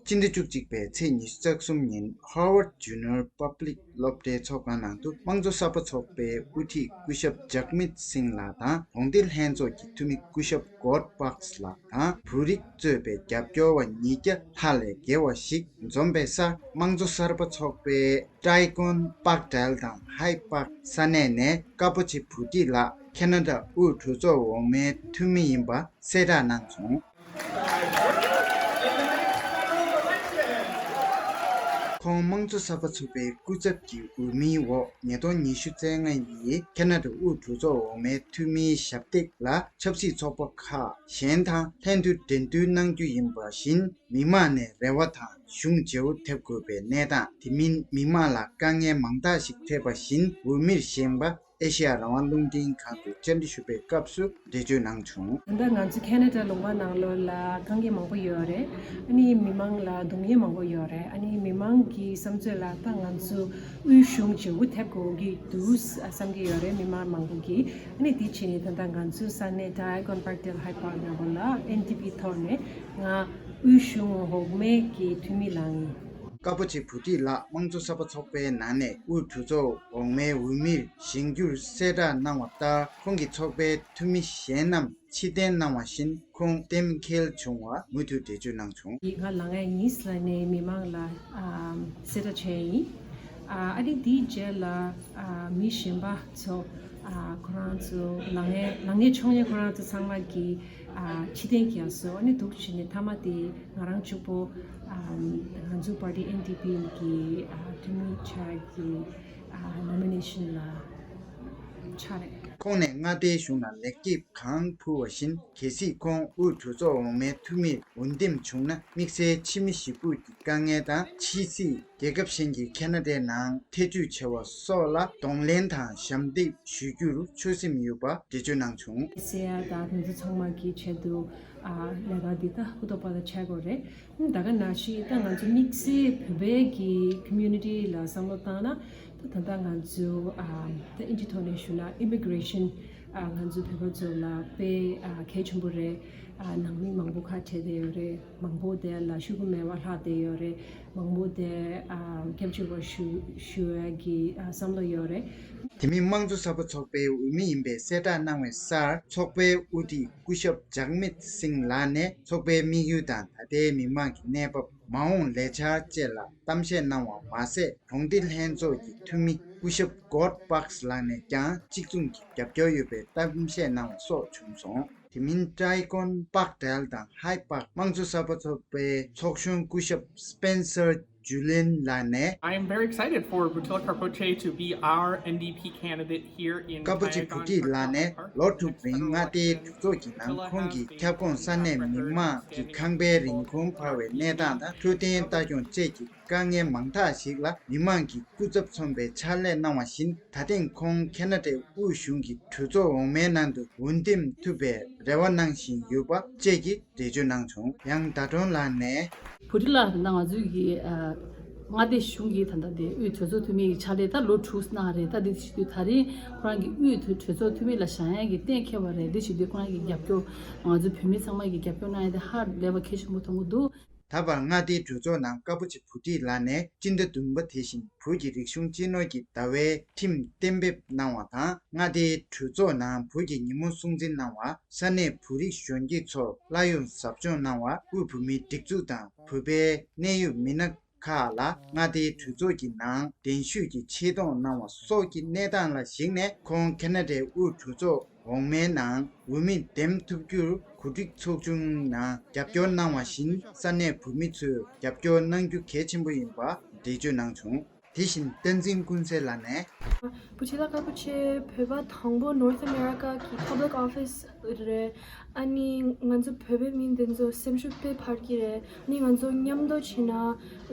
སྤྱི་ཟླ་བཅུ་གཅིག་པའི་ཚེས་ཉི་ཤུ་རྩ་གསུམ་ཉིན་Harvard Junior Public སློབ་གྲྭའི་ཚོགས་ཁང་ནང་དུ་དམངས་གཙོ་གསར་པ་ཚོགས་པའི་དབུ་ཁྲིད་སྐུ་ཞབས་ཇག་མིད་སིང་ལགས་དང་། དགོངས་དོན་ལྷན་ཚོགས་ཀྱི་འཐུས་མི་སྐུ་ཞབས་གོར་པག་སི་ལགས་དང་། བོད་རིགས་གཙོས་པའི་རྒྱབ་སྐྱོར་བ་ཉིས་བརྒྱ་ལྷག་ལས་བརྒལ་བ་ཞིག་འཛོམས་པའི་སར། དམངས་གཙོ་གསར་པ་ཚོགས་པའི་ཏྲའི་ཀོན་པཱག་ཌལ་དང་ཧའི་པཱག་ས་གནས་ནས་ཀར་པོ་ཆེ་བྷུ་ཊི་ལགས་ཁེ་ན་ཌ་དབུས་གྲོས་ཚོགས་འོག་མའི་འཐུས་མི་ཡིན་པ་གསལ་བསྒྲགས་གནང་སོང་། ཁོང་དམངས་གཙོ་གསར་པ་ཚོགས་པའི་སྐུ་ཚབ་ཀྱི་འོས་མིའི་འོག་ཉིས་སྟོང་ཉི་ཤུ་རྩ་ལྔ་ཡི་ཁེ་ན་ཌ་དབུས་གྲོས་ཚོགས་འོག་མའི་འཐུས་མིའི་ཞབས་སྟེགས་ལ་ཆབ་སྲིད་ཚོགས་པ་ཁག་གཞན་དང་ལྷན་དུ་འགྲན་བསྡུར་གནང་རྒྱུ་ཡིན་པ་བཞིན། མི་མང་ནས་རེ་བ་དང་གཞུང་བརྗེ་པོ་ཐེབས་དགོས་པའི་གནས་སྟངས། དེ་མིན་མི་མང་ལ་དཀའ་ངལ་མང་དག་ཞིག་འཕྲད་པ་བཞིན། འོས་མིར་བཞེངས་པ་ཨེ་ཤེ་ཡ་རང་དབང་རླུང་འཕྲིན་ཁང་དུ་བཅར་འདྲི་ཞུ་བའི་སྐབས་སུ་འགྲེལ་བརྗོད་གནང་བྱུང་། ད་ལྟ་ང་ཚོ་ཁེ་ན་ཌ་ལུང་པ་ནང་ལོགས་ལ་དཀའ་ངལ་མང་པོ་ཡོད་རེད། ཨ་ནི་མི་མང་ལ་སྡུག་བསྔལ་མང་པོ་ཡོད་རེད། ཨ་ནི་མི་མང་གི་བསམ་ཚོད་ལ་ད་ང་ཚོ་དབུས་གཞུང་བརྗེ་པོ་ཐེབས་དགོས་ཀྱི་འདུག་བསམ་གྱི་ཡོད་རེད། མི་མང་མང་པོ་གིས། ཨ་ནི་དེ་བྱས་ནས་ད་ལྟ་ང་ཚོའི་ས་གནས་ཏྲའི་ཀོན་པཱག་ཌལ་ཧའིཌ་པཱག་ནང་ལོགས་ལ་ཨེན་ཌི་པི་ཐོག་ནས་ང་དབུས་གཞུང་འོག་མའི་གི་འཐུས་མི་ལངས་ཡིན། ཀར་པོ་ཆེ་བྷུ་ཊི་ལགས་དམངས་གཙོ་གསར་པ་ཚོགས་པའི་ནང་ནས་དབུས་གྲོས་ཚོགས་འོག་མའི་འོས་མིར་བཞེངས་རྒྱུར་གསལ་བསྒྲགས་གནང་བ་ལྟར། ཁོང་གིས་ཚོགས་པའི་འཐུས་མི་གཞན་རྣམས་ཕྱིར་འཐེན་གནང་བ་བཞིན། ཁོང་གཏན་འཁེལ་བྱུང་བར་མུ་མཐུད་འགྲེལ་བརྗོད་གནང་བྱུང་། ང་ལངས་ཡས་ཡིན་ལབ་ནས་མི་མང་ལ་ཨ་གསལ་བསྒྲགས་བྱས་ཡིན། ཨ་ཨ་ནི་དེའི་རྗེས་ལ་ཨ་མི་གཞན་པ་ཚོ་ཨ་ཁོ་རང་ཚོ་ལངས་ཡས་ལངས་ཡས་ཆོག་ཡས་ཁོ་རང་ཚོ་ཚང་མ་གིས་ཨ་ཕྱིར་འཐེན་བརྒྱབ་སོང་། ཨ་ནི་འདུག་བྱས་ནས་མཐའ་མ་དེ་ང་རང་གཅིག་པོ་ཨ་ང་ཚོ་པར་ཊི་ཨེན་ཌི་པི་གི་ཨ་འཐུས་མི་ཆགས་ཀྱི་ཨ་ནོ་མི་ནེ་ཤན་ལ་ ཆ་རེད། ཁོང་ནས་མངའ་སྡེའི་གཞུང་ལ་ལེགས་སྐྱེས་གང་ཕུལ་བ་བཞིན། གལ་སྲིད་ཁོང་དབུས་གྲོས་ཚོགས་འོག་མའི་འཐུས་མིར་འོས་འདེམས་བྱུང་ན། དམིགས་བསལ་ཕྱི་མི་ཞེ་ཕུགས་ཀྱི་དཀའ་ངལ་དང་། ཕྱི་སྲིད། རྒྱལ་ཁབ་གཞན་གྱི་ཁ་ན་ཌའི་ནང་ཐེ་བྱུས་བྱ་བ་སོགས་ལ་གདོང་ལེན་དང་ཞབས་འདེགས་ཞུ་རྒྱུར་ཆོད་སེམས་ཡོད་པ་འགྲེལ་བརྗོད་གནང་བྱུང་། ཟེར་ཡ་དང་དེ་ཚོ་ཚང་མ་གི་ཆེད་དུ་ཨ་ལས་ཀ་འདི་ད་ཧུར་ཐག་པ་ད་བྱེད་དགོས་རེད། ད་ག་ནང་བཞིན་ད་ང་ཚོ་དམིགས་བསལ་བོད་པའི་གི་community ལ་བསམ་བློ་བཏང་ན། ད་ད་ལྟ་ང་ཚོ་ཨ་ད་ཨིན་ཇི་ཐོག་ནས་ཞུ་ན་immigration ཨ་ང་ཚོ་བོད་པ་ཚོ་ལ་དཔེ་ཨ་གལ་ཆེན་པོ་རེད། ཨ་ནང་མི་མང་པོ་ཁ་བྲལ་བསྡད་ཡོད་རེད། མང་པོ་དེ་ལ་ཤོག་གུ་མེད་པ་ལྷག་བསྡད་ཡོད་རེད། མང་པོ་དེ་ཨ་སྐྱབས་བཅོལ་བ་ཞུ་ཞུ་ཡ་གི་ཨ་བསམ་བློ་ཡོད་རེད། དེ་མིན་དམངས་གཙོ་གསར་པ་ཚོགས་པའི་འོས་མི་ཡིན་པའི་གསལ་བསྒྲགས་གནང་བའི་སར། ཚོགས་པའི་དབུ་ཁྲིད་སྐུ་ཞབས་ཇག་མེད་སིང་ལགས་ནས་ཚོགས་པའི་དམིགས་ཡུལ་དང་། ད་ལྟའི་མི་མང་གི་གནས་བབ། མ་འོངས་ལས་འཆར་བཅས་ལ་གཏམ་བཤད་གནང་བ་མ་ཟད། གྲོང་སྡེ་ལྷན་ཚོགས་ཀྱི་འཐུས་མི་སྐུ་ཞབས་གོར་པག་སི་ལགས་ནས་ཀྱང་གཅིག་མཚུངས་ཀྱི་རྒྱབ་སྐྱོར་ཡོད་པའི་གཏམ་བཤད་གནང་བ་སོགས་བྱུང་སོང་། དེ་མིན་ཏྲའི་ཀོན་པག་ཏེལ་དང་ཧའི་པག་དམངས་གཙོ་གསར་པ་ཚོགས་པའི་ཚོགས་གཞོན་སྐུ་ཞབས་སྤེན་སར་ཇུ་ལིན་ལགས་ནས། I am very excited for Buttigieg Karpoche to be our N D P candidate here in ཀ་པོ་ཆེ་བུ་ཏི་ལགས་ནས་ལོ་དྲུག་རིང་མངའ་སྡེའི་གྲོས་ཚོགས་ཀྱི་ནང་ཁོང་གི་ཁྱབ་ཁོངས་ས་གནས་མི་མང་གི་ཁང་པའི་རིན་གོང་འཕར་བའི་གནས་སྟངས་དང་། འཕྲོད་བསྟེན་ལྟ་སྐྱོང་བཅས་ཀྱི་དཀའ་ངལ་མང་དག་ཞིག་ལ་མི་མང་གི་སྐུ་ཚབ་མཚོན་པའི་ཕྱག་ལས་གནང་བ་བཞིན། ད་ཐེངས་ཁོང་ཁ་ན་ཌའི་དབུས་གཞུང་གི་གྲོས་ཚོགས་འོག་མའི་ནང་དུ་འོས་འདེམས་ཐུབ་པའི་རེ་བ་གནང་བཞིན་ཡོད་པ་བཅས་ཀྱི་འགྲེལ་བརྗོད་གནང་བྱུང་། ཡང་ཟླ་སྒྲོན་ལགས་ནས། བུ་ཁྲིད་ལགས་ད་ལྟ་ང་ཚོའི་གི་ཨ་མངའ་སྡེ་གཞུང་གི་ད་ལྟ་དེ་དབུས་གྲོས་ཚོགས་འཐུས་མི་གི་ཕྱག་ལས་ད་ལོ་དྲུག་གནང་རེད། ད་དེ་བྱེད་དུས་ད་རིང་ཁོ་རང་གི་དབུས་གྲོས་ཚོགས་འཐུས་མི་ལ་བཞེངས་ཡག་གི་གཏན་འཁེལ་བ་རེད། དེ་བྱེད་དུས་ཁོ་རང་གི་རྒྱབ་སྐྱོར་ང་ཚོ་བོད་མི་ཚང་མ་གི་རྒྱབ་སྐྱོར་གནང་ཡག་དེ་ཧ་ལས་པ་གལ་ཆེན་པོ་མཐོང་གི་འདུག། ད་བར་མངའ་སྡེའི་གྲོས་ཚོགས་ནང་ཀ་པོ་ཆེ་བུ་ཁྲིད་ལགས་ནས་སྤྱི་ཟླ་བདུན་པ་དེ་བཞིན་བོད་ཀྱི་རིག་གཞུང་སྤྱི་ནོར་གྱི་ཟླ་བའི་ཁྲིམས་གཏན་འབེབས་གནང་བ་དང་། མངའ་སྡེའི་གྲོས་ཚོགས་ནང་བོད་ཀྱི་ཉིན་མོ་སྲུང་བརྩི་གནང་བ། ས་གནས་བོད་རིགས་གཞོན་སྐྱེས་ཚོར་གླ་ཡོང་ཟབ་སྦྱོང་གནང་བ། དབུས་བོད་མིའི་སྒྲིག་འཛུགས་དང་བོད་པའི་གནད་ཡོད་མི་སྣ་ཁག་ལ་མངའ་སྡེའི་གྲོས་ཚོགས་ཀྱི་ནང་གདན་ཞུས་ཀྱིས་ཆེད་གཏོང་གནང་བ་སོགས་ཀྱི་གནས་སྟངས་ལ་གཞིགས་ནས། ཁོང་ཁ་ན་ཌའི་དབུས་གྲོས་ཚོགས་འོག་མའི་ནང་འོས་མི་འདེམས་ཐུབ་རྒྱུར་གོ་སྒྲིག་ཚོགས་ཆུང་ནང་རྒྱབ་སྐྱོར་གནང་བ་བཞིན། ས་གནས་བོད་མི་ཚོས་རྒྱབ་སྐྱོར་གནང་རྒྱུ་གལ་ཆེན་པོ་ཡིན་པ་འགྲེལ་བརྗོད་གནང་བྱུང་། དེ་བཞིན་བསྟན་འཛིན་ཀུན་གསལ་ལགས་ནས། བུ་ཁྲིད་ལགས་ཀ་པོ་ཆེ། བོད་པ་དང་པོ་North America གི་Public Office རེད། ཨ་ནི་ང་ཚོ་བོད་པའི་མི་འདི་ཚོ་སེམས་ཤུགས་དཔེ་འཕར་གྱི་རེད། ཨ་ནི་ང་ཚོ་མཉམ་དུ་བྱས་ན་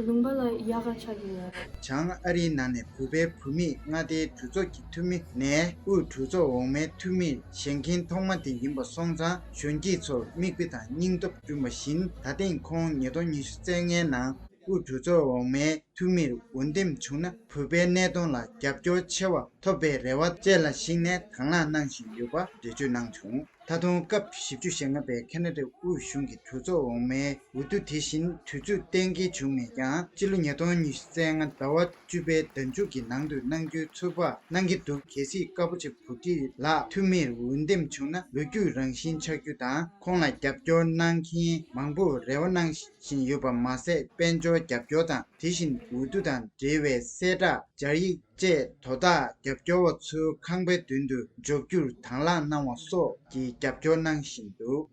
ལུང་པ་ལ་ཡག་ག་ཆགས་ཀྱི་རེད། བྱང་ཨ་རིའི་ནང་ནས་བོད་པའི་བུད་མེད་མངའ་སྡེའི་གྲོས་ཚོགས་ཀྱི་འཐུས་མི་ནས་དབུས་གྲོས་ཚོགས་འོག་མའི་འཐུས་མིར་བཞེངས་མཁན་ཐོག་མ་དེ་ཡིན་པ་སོང་ཙང་། གཞོན་སྐྱེས་ཚོར་མིག་དཔེ་དང་སྙིང་སྟོབས་བསྐྲུན་པ་བཞིན། ད་ཐེངས་ཁོང་ཉིས་སྟོང་ཉི་ཤུ་རྩ་ལྔའི་ནང་དབུས་གྲོས་ཚོགས་འོག་མའི་འཐུས་མིར་འོས་འདེམས་བྱུང་ན། བོད་པའི་གནད་དོན་ལ་རྒྱབ་སྐྱོར་ཆེ་བ་ཐོབ་པའི་རེ་བ་བཅས་ལ་གཞིགས་ནས་དང་བླངས་གནང་བཞིན་ཡོད་པ་འགྲེལ་བརྗོད་གནང་བྱུང་། ད་དུང་སྐབས་བཞི་བཅུ་ཞེ་ལྔ་པའི་ཁ་ན་ཌའི་དབུས་གཞུང་གི་གྲོས་ཚོགས་འོག་མའི་འོས་བསྡུ་དེ་བཞིན་དུས་ཚོད་གཏན་འཁེལ་བྱུང་མེད་ཀྱང་། སྤྱི་ལོ་ཉིས་སྟོང་ཉི་ཤུ་རྩ་ལྔ་ཟླ་བ་བཅུ་པའི་ཟླ་མཇུག་གི་ནང་དུ་གནང་རྒྱུའི་ཚོད་དཔག་གནང་གི་འདུག། གལ་སྲིད་ཀ་པོ་ཆེ་བུ་ཁྲིད་ལགས་འཐུས་མིར་འོས་འདེམས་བྱུང་ན། ལོ་རྒྱུས་རང་བཞིན་ཆགས་རྒྱུ་དང་། ཁོང་ལ་རྒྱབ་སྐྱོར་གནང་མཁན་མང་པོར་རེ་བ་གནང་བཞིན་ཡོད་པ་མ་ཟད། དཔལ་འབྱོར་རྒྱབ་སྐྱོར་དང་། དེ་བཞིན་འོས་བསྡུ་དང་འབྲེལ་བའི་གསལ་བསྒྲགས། སྦྱར་ཡིག་བཅས་དོ་བདག་རྒྱབ་སྐྱོར་བ་ཚོའི་ཁང་པའི་མདུན་དུ་འཇོག་རྒྱུར་དང་བླངས་གནང་བ་སོགས་ཀྱི་རྒྱབ་སྐྱོར་གནང་བཞིན་འདུག།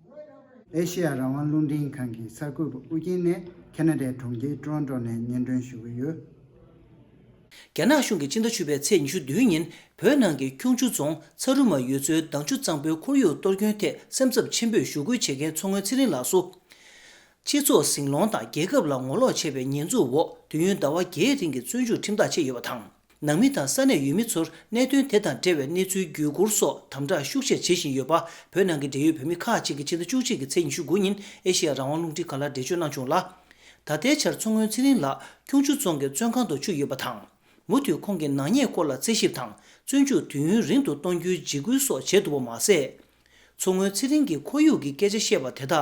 ཨེ་ཤེ་ཡ་རང་དབང་རླུང་འཕྲིན་ཁང་གི་གསར་འགོད་པ་ཨུ་རྒྱན་ནས་ཁ་ན་ཌའི་གྲོང་ཁྱེར་ཊོ་རོན་ཊོ་ནས་སྙན་སྒྲོན་ཞུ་གི་ཡོད། རྒྱ་ནག་གཞུང་གིས་སྤྱི་ཟླ་བཅུ་པའི་ཚེས་ཉི་ཤུ་བདུན་ཉིན་བོད་ནང་གི་ཁྱུང་མཆུ་རྫོང་ཚ་རུ་མ་ཡུལ་ཚོའི་དྭངས་ཆུ་གཙང་པོའི་ཁོར་ཡུག་གཏོར་སྐྱོན་ཐད་སེམས་འཚབ་ཆེན་པོས་ཞུ་སྐུལ་བྱེད་མཁན་མཚོ་སྔོན་ཚེ་རིང་ལགས་སུ། སྤྱི་ཚོགས་ཟིང་སློང་དང་རྒྱལ་ཁབ་ལ་ངོ་ལོག་བྱས་པའི་ཉེས་འཛུགས་འོག་དུས་ཡུན་ཟླ་བ་བརྒྱད་རིང་གི་བཙོན་འཇུག་ཁྲིམས་ཐག་བཅད་ཡོད་པ་དང་། ནང་མི་དང་ས་གནས་ཡུལ་མི་ཚོར་གནད་དོན་དེ་དང་འབྲེལ་བའི་གནས་ཚུལ་བརྒྱུད་བསྐུར་སོགས་དམ་དྲག་ཤུགས་ཆེར་བྱེད་བཞིན་ཡོད་པ། བོད་ནང་གི་འབྲེལ་ཡོད་བོད་མི་ཁག་ཅིག་གིས་ཕྱི་ཟླ་བཅུ་གཅིག་གི་ཚེས་ཉི་ཤུ་དགུ་ཉིན་ཨེ་ཤེ་ཡ་རང་དབང་རླུང་འཕྲིན་ཁང་ལ་འགྲེལ་བརྗོད་གནང་བྱུང་ལ། ད་ལྟའི་ཆར་མཚོ་སྔོན་ཚེ་རིང་ལགས་ཁྱུང་མཆུ་རྫོང་གི་བཙོན་ཁང་དུ་བཅུག་ཡོད་པ་དང་། མུ་མཐུད་ཁོང་གི་ནག་ཉེས་སྐོར་ལ་རྩད་ཞིབ་དང་བཙོན་འཇུག་དུས་ཡུན་རིང་དུ་གཏོང་རྒྱུའི་འཇིགས་སྐུལ་སོགས་བྱས་འདུག་པ་མ་ཟད། མཚོ་སྔོན་ཚེ་རིང་གིས་ཁོར་ཡུག་གི་སྐད་ཆ་བཤད་པ་དེ་དག་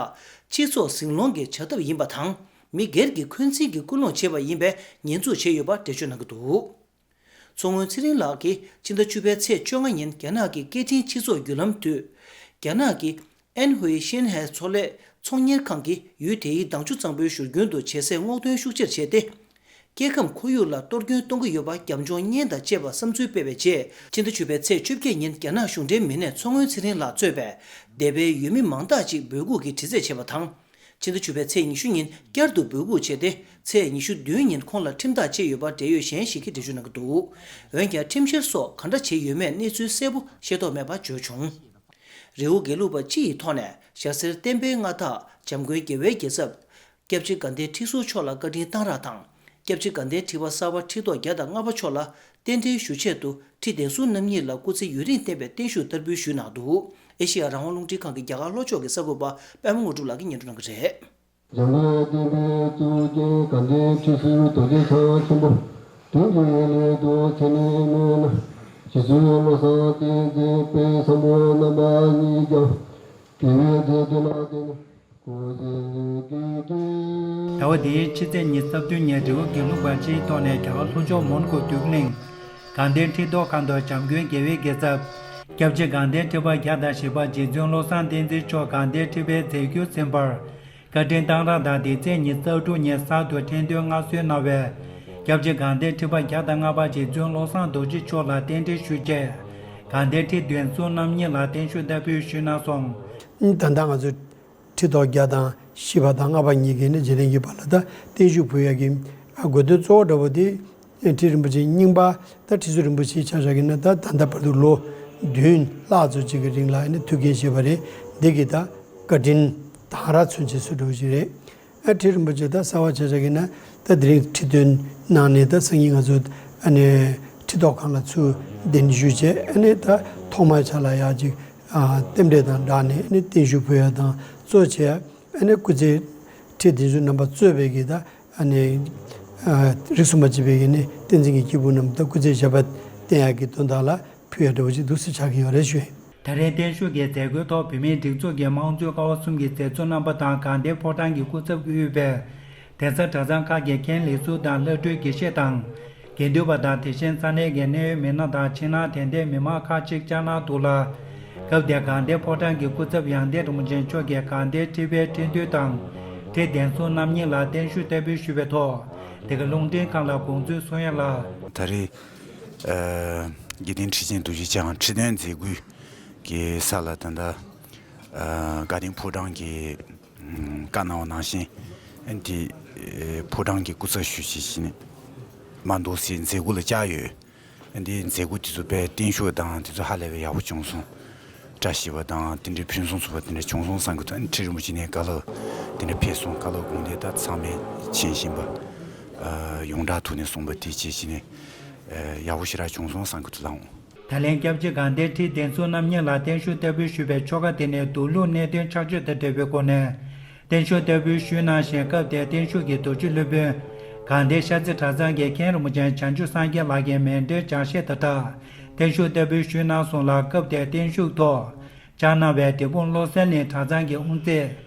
སྤྱི་ཚོགས་ཟིང་སློང་གི་བྱ་ཐབས་ཡིན་པ་དང་། མི་སྒེར་གྱི་འཁོན་འཛིན་གྱི་སྐུལ་སློང་བྱས་པ་ཡིན་པའི་ཉེས་འཛུགས་བྱས་ཡོད་པ་འགྲེལ་བརྗོད་གནང་གི་འདུག། མཚོ་སྔོན་ཚེ་རིང་ལགས་ཀྱིས་ཕྱི་ཟླ་བཅུ་པའི་ཚེས་བཅོ་ལྔ་ཉིན་རྒྱ་ནག་གི་སྐད་འཕྲིན་སྤྱི་ཚོགས་བརྒྱུད་ལམ་དུ། རྒྱ་ནག་གི་ཨན་ཧུའེ་ཤིན་ཧའེ་མཚོ་ལས་ཚོང་གཉེར་ཁང་གིས་ཡུལ་དེའི་དྭངས་ཆུ་གཙང་པོའི་བཞུར་རྒྱུན་དུ་བྱེད་སའི་སྔོག་འདོན་ཤུགས་ཆེར་བྱས་ཏེ། སྐྱེ་ཁམས་ཁོར་ཡུག་ལ་གཏོར་སྐྱོན་གཏོང་གི་ཡོད་པ་རྒྱབ་ལྗོངས་བརྙན་དང་བཅས་པ་བསམ་ཚུལ་སྤེལ་བའི་རྗེས། ཕྱི་ཟླ་བཅུ་པའི་ཚེས་བཅོ་བརྒྱད་ཉིན་རྒྱ་ནག་གཞུང་འབྲེལ་མི་སྣས་མཚོ་སྔོན་ཚེ་རིང་ལགས་གཙོས་པའི་སྡེ་པའི་ཡུལ་མི་མང་དག་ཅིག་འབོད་འགུག་གིས་དྲི་རྩད་བྱས་པ་དང་། ཕྱི་ཟླ་བཅུ་པའི་ཚེས་ཉི་ཤུ་ཉིན་བསྐྱར་དུ་འབོད་འགུག་བྱས་ཏེ། ཚེས་ཉི་ཤུ་བདུན་ཉིན་ཁོང་ལ་ཁྲིམས་ཐག་བཅད་ཡོད་པ་འབྲེལ་ཡོད་གཞན་ཞིག་གིས་འགྲེལ་བརྗོད་གནང་གི་འདུག་འོན་ཀྱང་། ཁྲིམས་བཤེར་སོགས་ག་འདྲ་བྱས་ཡོད་མེད་གནས་ཚུལ་གསལ་པོ་ཤེས་རྟོགས་མེད་པ་བརྗོད་བྱུང་། རི་བོ་དགེ་ལུགས་པ་སྤྱི་ཡི་ཐོག་ནས་ཞྭ་སེར་བསྟན་པའི་མངའ་བདག་འཇམ་མགོན་རྒྱལ་བའི་རྒྱལ་ཚབ། སྐྱབས་རྗེ་དགའ་ལྡན་ཁྲི་ཟུར་མཆོག་ལ་བཀའ་དྲིན་གཏང་རག་དང་། སྐྱབས་རྗེ་དགའ་ལྡན་ཁྲི་པ་གསར་པ་ཁྲི་ཐོག་བརྒྱ་དང་ལྔ་པ་མཆོག་ལ་རྟེན་འབྲེལ་ཞུ་ཆེད་དུ། ཁྲི་གདན་ཟུར་རྣམ་གཉིས་ལ་སྐུ་ཚེ་ཡུན་རིང་བརྟན་པའི་བརྟན་བཞུགས་བསྟར་འབུལ་ཞུས་གནང་འདུག་ཨེ་ཤེ་ཡ་རང་དབང་རླུང་འཕྲིན་ཁང་གི་རྒྱ་གར་ལྷོ་ཕྱོགས་ཀྱི་གསར་འགོད་པ་པད་མ་དངོས་གྲུབ་ལགས་ཀྱིས་སྙན་སྒྲོན་གནང་གི་རེད། འཇམ་དཔལ་བསྟན་པའི་གཙུག་རྒྱན་དགའ་ལྡན་ཁྲི་ཟུར་རྡོ་རྗེ་འཆང་ཆེན་པོ། དོན་གྱི་ལས་རྡོ་ཆེ་ནས་སྨོན་ན། རྗེ་བཙུན་བློ་བཟང་བསྟན་འཛིན་དཔལ་བཟང་པོ་རྣམ་པ་གཉིས་ཀྱང་། དགེ་བའི་རྩེ་གདོད་ལ་བསྟེན་ནས་སྐུ་ཚེ་ཡུན་རིང་། ཟླ་བ་འདིའི་ཕྱི་ཚེས་ཉི་ཤུ་རྩ་བདུན་ཉིན་རི་བོ་དགེ་ལུགས་པ་སྤྱིའི་ཐོག་ནས་རྒྱ་གར་ལྷོ་ཕྱོགས་མོན་གྷོ་འདོད་རླིང་དགའ་ལྡན་ཁྲི་ཐོག་ཁང་དུ་འཇམ་མགོན་རྒྱལ་བའི་རྒྱལ་ཚབ། སྐྱབས་རྗེ་དགའ་ལྡན་ཁྲི་པ་བརྒྱ་དང་བཞི་པ་རྗེ་བཙུན་བློ་བཟང་བསྟན་འཛིན་མཆོག་དགའ་ལྡན་ཁྲི་པའི་མཛད་བརྒྱུད་ཟིན་པར། བཀའ་དྲིན་གཏང་རག་དང་། འདི་ཚེས་ཉི་ཤུ་རྩ་དྲུག་ཉིན་གསར་དུ་ཁྲི་འདོན་མངའ་གསོལ་གནང་བའི་སྐྱབས་རྗེ་དགའ་ལྡན་ཁྲི་པ་བརྒྱ་དང་ལྔ་པ་རྗེ་བཙུན་བློ་བཟང་རྡོ་རྗེ་མཆོག་ལ་རྟེན་འབྲེལ་ཞུ་ཆེད། དགའ་ལྡན་ཁྲི་གདན་ཟུར་རྣམ་གཉིས་ལ་བརྟན་བཞུགས་བསྟར་འབུལ་ཞུས་གནང་སོང་། ད་ལྟ་ང་ཚོ་ཁྲི་ཐོག་བརྒྱ་དང་བཞི་པ་དང་ལྔ་པ་གཉིས་ཀྱིས་ནི་རྗེས་དྲན་གྱི་བར་ལ་ད་བརྟན་བཞུགས་ཕུལ་ཡག་གི་དགོས་དོན་གཙོ་བོ་འདྲ་པོ་དེ། ཁྲི་རིན་པོ་ཆེ་རྙིང་པ་ད་ཁྲི་ཟུར་རིན་པོ་ཆེའི་ཆ་བཞག་གི་ན་ད་ད་ལྟ་བར་དུ་ལོ་བདུན་ལྷག་ཙམ་ཅིག་གི་རིང་ལ་ནི་ཐུགས་འགན་བཞེས་པ་རེད། འདི་གི་ད་བཀའ་དྲིན་དང་ར་མཚོན་བྱེད་སུ་འགྲོ་གི་རེད། ཨ་ཁྲི་རིན་པོ་ཆེ་ད་གསར་བ་ཆ་བཞག་གི་ན་ད་དེ་རིང་ཁྲི་འདོན་གནང་ནས་ད་སང་ཉིན་ང་ཚོ་ཨ་ནི་ཁྲི་ཐོག་ཁང་ལ་ཚུར་གདན་ཞུས་བྱས། ཨ་ནི་ད་ཐོག་མའི་ཆ་ལ་ཡག་ཅིག་རྟེན་འབྲེལ་དང་སྦྲགས་ནས་ཨ་ནི་བརྟན་བཞུགས་ཕུལ་ཡག་དང་གཙོ་ཆེ་ཨ་ནི་སྐུ་ཚེ་ཁྲི་གདན་ཟུར་རྣམ་པ་གཙོས་པའི་གི་ད། ཨ་ནི། ཨ། རིགས་སུ་མ་ཆད་པའི་གི་ནི་བསྟན་འཛིན་གྱི་སྐྱེས་བུ་རྣམས་ད་སྐུ་ཚེ་ཞབས་པད་བརྟན་ཡག་གི་དོན་དག་ལ་ཕུལ་ཡག་འདྲ་བོ་ཅིག་འདུག་སེ་ཆགས་ཀྱི་ཡོད་རེད་ཞུ། ད་རེས་བརྟན་བཞུགས་ཀྱི་མཛད་སྒོའི་ཐོག་བོད་མིའི་སྒྲིག་འཛུགས་ཀྱི་དམངས་གཙོའི་ཀ་བ་གསུམ་གྱི་མཛད་གཙོ་རྣམ་པ་དང་། དགའ་ལྡན་ཕོ་བྲང་གི་སྐུ་ཚབ་དབུས་པའི་གདན་ས་གྲྭ་ཚང་ཁག་གི་མཁན་ལས་ཟུར་དང་བླ་སྤྲུལ་དགེ་བཤེས་དང་། དགེ་འདུན་པ་དང་། དེ་བཞིན་ས་གནས་ཀྱི་གནད་ཡོད་མི་སྣ་དང་། ཕྱི་ནང་དད་ལྡན་མི་མང་ཁག་ཅིག་བཅས་གནང་འདུག་ལ། སྐབས་དེར་དགའ་ལྡན་ཕོ་བྲང་གི་སྐུ་ཚབ་ཡང་སྟེང་རིན་པོ་ཆེ་མཆོག་གིས་དགའ་ལྡན་ཁྲི་པའི་ཁྲི་འདོན་དང་། ཁྲི་གདན་ཟུར་རྣམ་གཉིས་ལ་བརྟན་བཞུགས་བསྟར་འབུལ་ཞུས་པའི་ཐོག་དེ་ག་རླུང་འཕྲིན་ཁང་ལ་དགོངས་ཚུལ་གསུང་ཡག་ལ། ད་རེས། ཨ། དགེ་ལྡན་ཁྲི་ཆེན་རྡོ་རྗེ་འཆང་ཁྲི་འདོན་མཛད་སྒོའི་གི་ས་ལ་ད་ལྟ། ཨ། དགའ་ལྡན་ཕོ་བྲང་གི་བཀའ་གནང་བ་ནང་བཞིན། ཨ། འདི། ཨེ། ཕོ་བྲང་གི་སྐུ་ཚབ་ཞུ་བྱེད་བཞིན་མ་འདུག་སའི་མཛད་སྒོ་ལ་བཅར་ཡོད། ཨ། འདིའི་མཛད་སྒོ་དེ་ཚོ་དཔེ་བརྟན་བཞུགས་དང་དེ་ཚོ་ཧ་ལས་པའི་ཡག་པོ་བྱུང་སོང་། བཀྲ་ཤིས་པ་དང་དེ་འདྲའི་ཕུན་སུམ་ཚོགས་པ་དེ་འདྲ་བྱུང་སོང་བསམ་གྱི་འདུག་ཨ་ནི་ཁྲི་རིན་པོ་ཆེ་ནས་བཀའ་སློབ་དེ་འདྲ་ཕེབས་སོང་། བཀའ་སློབ་དགོངས་དེ་ད་ཚང་མས་མཁྱེན་བཞིན་པ། ཨ། ཡོངས་གྲགས་ཐོག་ནས་གསུངས་པ་དེ་བྱས་བྱས་ནས། ཨ། ཡག་པོ་ཞེ་དྲག་བྱུང་སོང་བསམ་གྱི་འདུག་ལགས། ད་ལན་སྐྱབས་རྗེ་དགའ་ལྡན་ཁྲི་གདན་ཟུར་རྣམ་གཉིས་ལ་བརྟན་བཞུགས་བསྟར་འབུལ་ཞུས་པའི་ཆོ་ག་དེ་ནི་མདོ་ལུགས་གནད་དོན་ཆགས་སྤྱོད་དང་འབྲེལ་བའི་སྒོ་ནས་བརྟན་བཞུགས་བསྟར་འབུལ་ཞུས་གནང་ཞིང་། སྐབས་དེར་བརྟན་བཞུགས་ཀྱི་རྡོ་རྗེ་སློབ་དཔོན་དགའ་ལྡན་ཤར་རྩེ་གྲྭ་ཚང་གི་མཁན་རིན་པོ་ཆེ་བྱང་ཆུབ་སངས་རྒྱས་ལགས་ཀྱིས་མཎྜལ་སྦྱར་བཤད་དང་སྦྲགས་བརྟན་བཞུགས་བསྟར་འབུལ་ཞུས་གནང་སོང་ལ། སྐབས་དེར་བརྟན་བཞུགས་ཐོག་བཅར་གནང་བའི་འབྲས་སྤུངས་བློ་གསལ་གླིང་གྲྭ་ཚང་གི་དབུ་མཛད་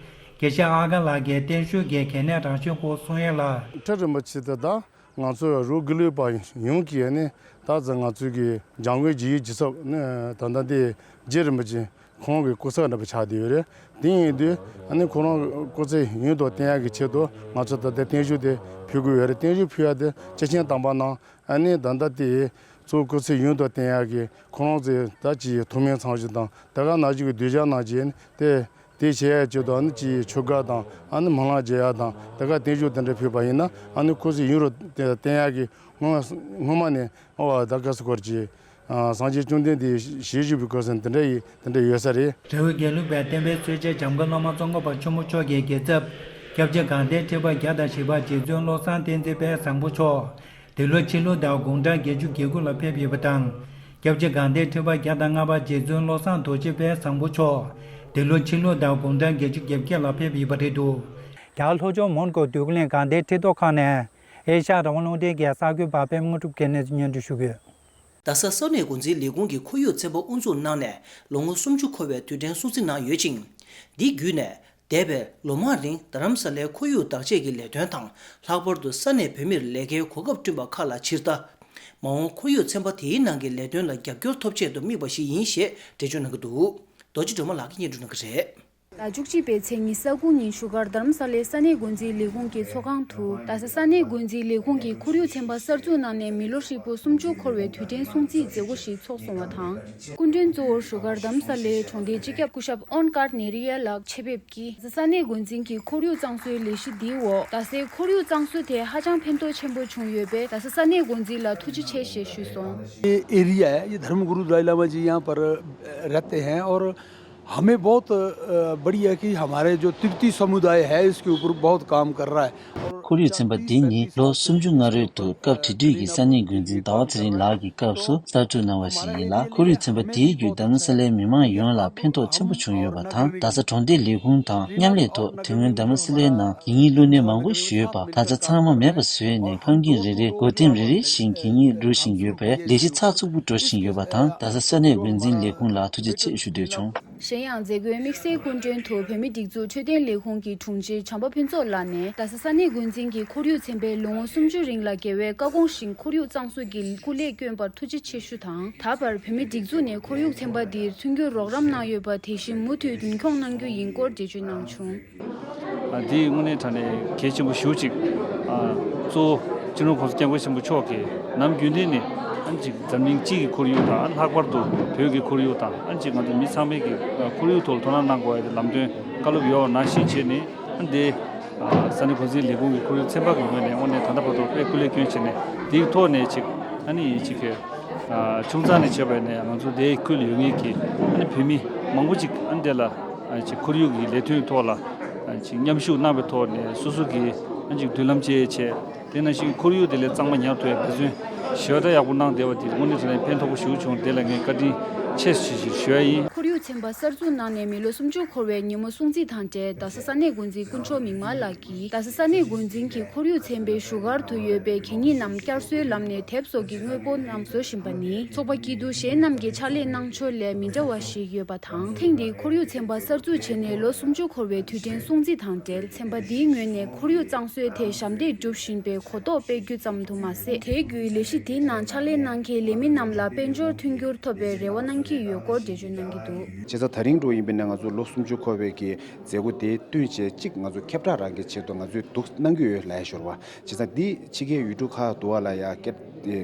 དགེ་བཤེས་ཨ་དཀར་ལགས་ཀྱིས་བརྟན་བཞུགས་ཀྱི་གལ་གནད་རང་བཞིན་སྐོར་གསུང་ཡག་ལ། ཁྲི་རིན་པོ་ཆེ་དེ་དང་། ང་ཚོ་རུ་དགེ་ལུགས་པ་ཡོངས་ཀྱིས་ནི་ད་ཙང་ང་ཚོའི་གི་འཇམ་མགོན་རྗེ་ཡི་རྗེས་ཚབ་ནི་ད་ལྟ་འདི་རྗེ་རིན་པོ་ཆེ་ཁོང་གི་སྐུ་ཚབ་འདྲ་པོ་ཆགས་བསྡད་ཡོད་རེད། དེ་ཡིན་དུས་ཨ་ནི་ཁོ་རང་སྐུ་ཚེ་ཡུན་དུ་བརྟན་ཡག་གི་ཆེད་དུ་ང་ཚོ་ད་ལྟ་བརྟན་བཞུགས་དེ་ཕུལ་དགོས་ཡོད་རེད། བརྟན་བཞུགས་ཕུལ་ཡག་དེ་སྐྱེས་ཆེན་དམ་པ་རྣམས་ཨ་ནི་ད་ལྟ་དེ་གཙོ་བོ་སྐུ་ཚེ་ཡུན་དུ་བརྟན་ཡག་གི་ཁོ་རང་ཚོའི་ད་ཅིག་ཐུགས་སྨོན་འཚམས་ཞུ་དང་དེ་ག་ནང་བཞིན་གྱི་གདུལ་བྱ་རྣམས་ཀྱིས་ནི་དེ། དེ་བྱེད་ཡག་ཆེད་དུ་ཨ་ནི་ཅིག་ཆོ་ག་དང་ཨ་ནི་སྨོན་ལམ་རྒྱག་ཡག་དང་དེ་ག་བརྟན་བཞུགས་དེ་འདྲ་ཕུལ་བ་ཡིན་ན་ཨ་ནི་སྐུ་ཚེ་ཡུན་རུ་བརྟན་ཡག་གི་སྔོན་སྔོན་མ་ནས་ཨོ་ད་ག་སུ་སྐོར་གྱི་ཨ་སངས་རྒྱས་བཅོམ་ལྡན་འདས་ཞལ་བཞུགས་པའི་སྐོར་ཟེར་དེ་འདྲ་ཡི་དེ་འདྲ་ཡོད་ས་རེད། རི་བོ་དགེ་ལུགས་པའི་བསྟན་པའི་སྲོལ་འབྱེད་འཇམ་མགོན་བླ་མ་ཙོང་ཁ་པ་ཆེན་པོ་མཆོག་གི་རྒྱལ་ཚབ་སྐྱབས་རྗེ་དགའ་ལྡན་ཁྲི་པ་བརྒྱ་དང་བཞི་པ་རྗེ་བཙུན་བློ་བཟང་བསྟན་འཛིན་དཔལ་བཟང་པོ་མཆོག་འདི་ལོ་ཕྱི་ལོ་ཟླ་དགུང་གྲངས་བརྒྱད་ཅུ་གྱ་དགུ་ལ་ཕེབས་ཡོད་པ་དང་། སྐྱབས་རྗེ་དགའ་ལྡན་ཁྲི་པ་བརྒྱ་དང་ལྔ་པ་རྗེ་བཙུན་བློ་བཟང་རྡོ་རྗེ་དཔལ་བཟང་པོ་མཆོག་འདི་ལོ་ཕྱི་ལོ་ཟླ་དགུང་གྲངས་བརྒྱད་ཅུ་གྱ་བརྒྱད་ལ་ཕེབས་ཡོད་པ་རེད་འདུག་རྒྱ་གར་ལྷོ་ཕྱོགས་མོན་གྷོ་འདོད་རླིང་དགའ་ལྡན་ཁྲི་ཐོག་ཁང་ནས་ཨེ་ཤ་ཡ་རང་དབང་རླུང་འཕྲིན་གྱི་གསར་འགོད་པ་པད་མ་དངོས་གྲུབ་ཀྱིས་གནས་ཚུལ་སྙན་སྒྲོན་ཞུ་གི་ཡོད། རྡ་ས་ས་གནས་འགོ་འཛིན་ལས་ཁུངས་ཀྱི་ཁོར་ཡུག་ཚན་པ་དབུ་འཛུགས་གནང་ནས་ལོ་ངོ་སུམ་ཅུ་འཁོར་བའི་དུས་དྲན་སྲུང་བརྩི་གནང་ཡོད་ཅིང་། འདི་བརྒྱུད་ནས། འདས་པའི་ལོ་མང་རིང་རྡ་རམ་ས་ལའི་ཁོར་ཡུག་བདག་གཅེས་ཀྱི་ལས་དོན་དང་། ལྷག་པར་དུ་ས་གནས་བོད་མིར་ལས་ཀའི་གོ་སྐབས་བསྐྲུན་པ་ཁག་ལ་ཕྱིར་ལྟ། མ་འོངས་ཁོར་ཡུག་ཚན་པ་དེའི་ནང་གི་ལས་དོན་ལ་རྒྱབ་སྐྱོར་ཐོབ་ཆེད་དུ་དམིགས་པ་ཞིག་ཡིན་ཞེས་འགྲེལ་བརྗོད་གནང་གི་འདུག་རྡོ་རྗེ་སྒྲོལ་མ་ལགས་ཀྱིས་སྙན་སྒྲོན་གནང་གི་རེད། ཟླ་བཅུ་གཅིག་པའི་ཚེས་ཉི་ཤུ་རྩ་དགུ་ཉིན་བཞུགས་སྒར་རྡ་རམ་ས་ལའི་ས་གནས་འགོ་འཛིན་ལས་ཁུངས་ཀྱི་ཚོགས་ཁང་དུ། རྡ་ས་ས་གནས་འགོ་འཛིན་ལས་ཁུངས་ཀྱིས་ཁོར་ཡུག་ཚན་པ་གསར་འཛུགས་གནང་ནས་མི་ལོ་ཧྲིལ་པོ་སུམ་ཅུ་འཁོར་བའི་དུས་དྲན་སྲུང་བརྩིའི་མཛད་སྒོ་ཞིག་ཚོགས་སོང་བ་དང་། སྐུ་མགྲོན་གཙོ་བོར་བཞུགས་སྒར་རྡ་རམ་ས་ལའི་གྲོང་སྡེའི་སྤྱི་ཁྱབ་སྐུ་ཞབས་ཨོན་ཀར་ནེ་རི་ཡ་ལགས་ཆེད་ཕེབས་ཀྱིས། རྡ་ས་ས་གནས་འགོ་འཛིན་གྱི་ཁོར་ཡུག་གཙང་བཟོའི་ལས་གཞི་འདིའི་འོག་རྡ་སའི་ཁོར་ཡུག་གཙང་བཟོ་ཐད་ཧ་ཅང་ཕན་ཐོགས་ཆེན་པོ་བྱུང་ཡོད་པས། རྡ་ས་ས་གནས་འགོ་འཛིན་ལ་ཐུགས་རྗེ་ཆེ་ཞེས་ཞུས་སོང་། ये एरिया है, ये धर्म गुरु दलाई लामा जी यहाँ पर रहते हैं और हमें बहुत बढ़िया कि हमारे जो तिब्बती समुदाय है इसके ऊपर बहुत काम कर रहा है। ཁོར་ཡུག་ཚན་པ་འདི་ནི་ལོ་སུམ་ཅུ་སྔ་རོལ་དུ་སྐབས་དེ་དུས་ཀྱི་ས་གནས་འགོ་འཛིན་ཟླ་བ་ཚེ་རིང་ལགས་ཀྱི་སྐབས་སུ་གསར་འཛུགས་གནང་བ་ཞིག་ཡིན་ལ། ཁོར་ཡུག་ཚན་པ་འདིའི་བརྒྱུད་རྡ་རམ་ས་ལའི་མི་མང་ཡོངས་ལ་ཕན་ཐོགས་ཆེན་པོ་བྱུང་ཡོད་པ་དང་། རྡ་ས་གྲོང་སྡེ་ལས་ཁུངས་དང་མཉམ་ལས་ཐོག་དེ་སྔོན་རྡ་རམ་ས་ལའི་ནང་གད་སྙིགས་བླུགས་གནས་མང་པོ་ཞིག་ཡོད་པ། ད་ཆ་ཚང་མ་མེད་པ་བཟོས་ནས་ཕམ་ཁྱིམ་རེ་རེ་སྒོ་ཐེམ་རེ་རེ་བཞིན་གད་སྙིགས་བླུགས་བཞིན་ཡོད་པས། ལས་གཞི་ཚགས་ཚུད་པོ་འགྲོ་བཞིན་ཡོད་པ་དང་། རྡ་ས་ས་གནས་འགོ་འཛིན་ལས་ཁུངས་ལ་ཐུགས་རྗེ་ཆེ་ཞུ་འདོད་བྱུང་། གཞན་ཡང་མཛད་སྒོའི་དམིགས་བསལ་སྐུ་མགྲོན་དུ་བོད་མིའི་སྒྲིག་འཛུགས་འཕྲོད་བསྟེན་ལས་ཁུངས་ཀྱི་དྲུང་ཆེ་བྱམས་པ་ཕུན་ཚོགས་ལགས་ནས། རྡ་ས་ས་གནས་འགོ་འཛིན་གྱིས་ཁོར་ཡུག་ཚན་པས་ལོ་ངོ་སུམ་ཅུ་རིང་ལ་རྒྱལ་བའི་བཀའ་དགོངས་བཞིན་ཁོར་ཡུག་གཙང་བཟོ་གྱི་སྐུ་ལས་བསྐྱོན་པར་ཐུགས་རྗེ་ཆེ་ཞུ་དང་། ད་བར་བོད་མིའི་སྒྲིག་འཛུགས་ནས་ཁོར་ཡུག་ཚན་པ་འདིར་མཐུན་འགྱུར་རོགས་རམ་གནང་ཡོད་པ་དེ་བཞིན་མུ་མཐུད་རྒྱུན་འཁྱོངས་གནང་རྒྱུ་ཡིན་སྐོར་འགྲེལ་བརྗོད་གནང་བྱུང་། ཨ། འདི་དངོས་གནས་དྲང་གནས་གལ་ཆེན་པོ་ཞེ་པོ་ཅིག་ཨ། གཙོ་བོ་སྤྱི་ནོར་༸གོང་ས་༸སྐྱབས་མགོན་ཆེན་པོ་མཆོག་གིས་ནམ་རྒྱུན་དུ་ནས་ཨ་ཅིག་འཛམ་གླིང་སྤྱི་ཡི་ཁོར་ཡུག་དང་། ལྷག་པར་དུ་བོད་ཀྱི་ཁོར་ཡུག་དང་། ཨ་ཅིག་ང་ཚོ་མི་ཚང་མའི་གི་ཁོར་ཡུག་ཐོག་ལ་དོ་སྣང་གནང་དགོས་ཡ་དེ་ལམ་སྟོན་བཀའ་སློབ་ཡོད་པ་ནང་བཞིན་བྱས་ནས། ཨ་འདི་ཨ་ས་གནས་འགོ་འཛིན་ལས་ཁུངས་ཀྱི་ཁོར་ཡུག་ཚན་པ་གི་ངོས་ནས་དངོས་གནས་ད་ལྟ་བར་དུ་དཔེ་སྐུ་ལས་བསྐྱོན་བྱས་ནས། དེའི་ཐོག་ནས་ཅིག་ཨ་ནི་ཅིག་གི་ཨ་ཆུང་ཙག་ནས་བྱས་པ་ཡིན་ན་ཡང་། ང་ཚོ་དེའི་ཁུལ་ཡོད་མཁན་གྱི་ཨ་ནི་བོད་མི་མང་པོ་ཅིག་ཨ་ནི་དེ་ལ་ཨ་ཅིག་ཁོར་ཡུག་གི་ལས་དོན་ཐོག་ལ་ཨ་ཅིག་མཉམ་ཞུགས་གནང་བའི་ཐོག་ནས། སོ་སོ་གི་ཨ་ཅིག་མདུན་ལམ་བཅས་བྱས། དེ་ནང་བཞིན་ཁོར་ཡུག་དེ་ལས་གཙང་མ་ཉར་ཐུབ་ཡ་འབད་བརྩོན་ཞེ་དྲག་ཡག་པོ་གནང་བསྡད་པ་དེ་དངོས་གནས་དྲང་གནས་ཕན་ཐོགས་པོ་ཞེ་པོ་བྱུང་། དེ་ལ་ངས་བཀའ་དྲིན་ཆེ་ཞེས་ཞུ་ཡ་ཡིན། ཁོར་ཡུག་ཚན་པ་གསར་འཛུགས་གནང་ནས་མི་ལོ་སུམ་ཅུ་འཁོར་བའི་ཉིན་མོ་སྲུང་བརྩི་དང་འབྲེལ། རྡ་ས་ས་གནས་འགོ་འཛིན་དཀོན་མཆོག་མིག་དམར་ལགས་ཀྱིས། རྡ་ས་ས་གནས་འགོ་འཛིན་གྱིས་ཁོར་ཡུག་ཚན་པའི་བཞུགས་སྒར་དུ་ཡོད་པའི་གད་སྙིགས་རྣམས་བསྐྱར་གསོའི་ལམ་ནས་དེབ་སོགས་ཀྱི་དངོས་པོ་རྣམས་བཟོ་བཞིན་པ་ནི། ཚོགས་པ་སྐྱིད་སྡུག་གཞན་རྣམས་ཀྱིས་ཕྱག་ལས་གནང་ཕྱོགས་ལས་མི་འདྲ་བ་ཞིག་ཡོད་པ་དང་། ཐེངས་འདིའི་ཁོར་ཡུག་ཚན་པ་གསར་འཛུགས་བྱས་ནས་ལོ་སུམ་ཅུ་འཁོར་བའི་དུས་དྲན་སྲུང་བརྩི་དང་འབྲེལ། ཚན་པ་འདིའི་ངོས་ནས་ཁོར་ཡུག་གཙང་བཟོའི་ཐད་ཞབས་འདེགས་སྒྲུབ་བཞིན་པའི་གོ་རྟོགས་སྤེལ་རྒྱུ་ཙམ་དུ་མ་ཟད། དེའི་བརྒྱུད་ལས་གཞི་འདིའི་ནང་ཕྱག་ལས་གནང་མཁན་ལས་མི་རྣམས་ལ་དཔལ་འབྱོར་མཐུན་འགྱུར་ཐོབ་པའི་རེ་བ་གནང་གི་ཡོད་སྐོར་འགྲེལ་བརྗོད་གནང་གི་འདུག། བྱས་ཙང་དེ་རིང་འགྲོ་ཡིན་པས་ན། ང་ཚོ་ལོ་སུམ་ཅུ་འཁོར་བའི་གི་མཛད་སྒོ་དེ་བསྟུན་བྱས། གཅིག་ང་ཚོ་ཁྱབ་བསྒྲགས་རང་གི་ཆེད་དུ་ང་ཚོས་འདུག་གནང་གི་ཡོད་ལ་ཡ་ཞོར་བ། བྱས་ཙང་འདི་ཕྱི་རྒྱལ་ཡུལ་གྲུ་ཁག་ཏུ་བ་ལ་ཡ་ཁྱབ་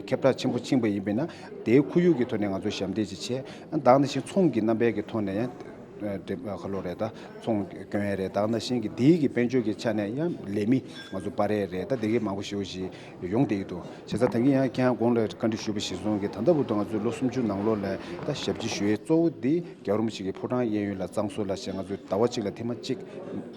ཁྱབ་བསྒྲགས་ཆེན་པོ་ཕྱིན་པ་ཡིན་པས་ན། དེའི་ཁོར་ཡུག་གི་ཐོག་ནས་ང་ཚོ་ཞབས་འདེགས་ཅིག་བྱས། ད་ག་ནང་བཞིན་ཚོང་གི་རྣམ་པའི་གི་ཐོག་ནས་ཡང་། ཨ་ཁ་ལོ་རེད། ད་ཚོང་སྐྱོན་ཡ་རེད། ད་ག་ནང་བཞིན་གི་དེའི་གི་དཔལ་འབྱོར་གི་ཆ་ནས་ཡང་ལས་མི་ང་ཚོ་སྤར་ཡ་རེད། ད་དེ་གི་མང་པོ་ཞེ་པོ་ཞིག་ཡོང་བསྡད་ཀྱི་འདུག། བྱས་ཙང་ད་གིན་ཡང་ཁྱེད་རང་གོང་ལ་བཀའ་འདྲི་ཞུས་པ་གཞིར་བཟུང་གི། ད་ལྟ་བར་དུ་ང་ཚོའི་ལོ་སུམ་ཅུ་ནང་ལོགས་ལ་ད་ཞབས་ཕྱི་ཞུ་ཡས་གཙོ་བོ་འདི་རྒྱལ་བ་རིན་པོ་ཆེ་གི་ཕོ་བྲང་གཡས་གཡོན་ལ་གཙང་བཟོ་ལ་བྱས། ང་ཚོས་ཟླ་བ་གཅིག་ལ་ཐེངས་མ་གཅིག་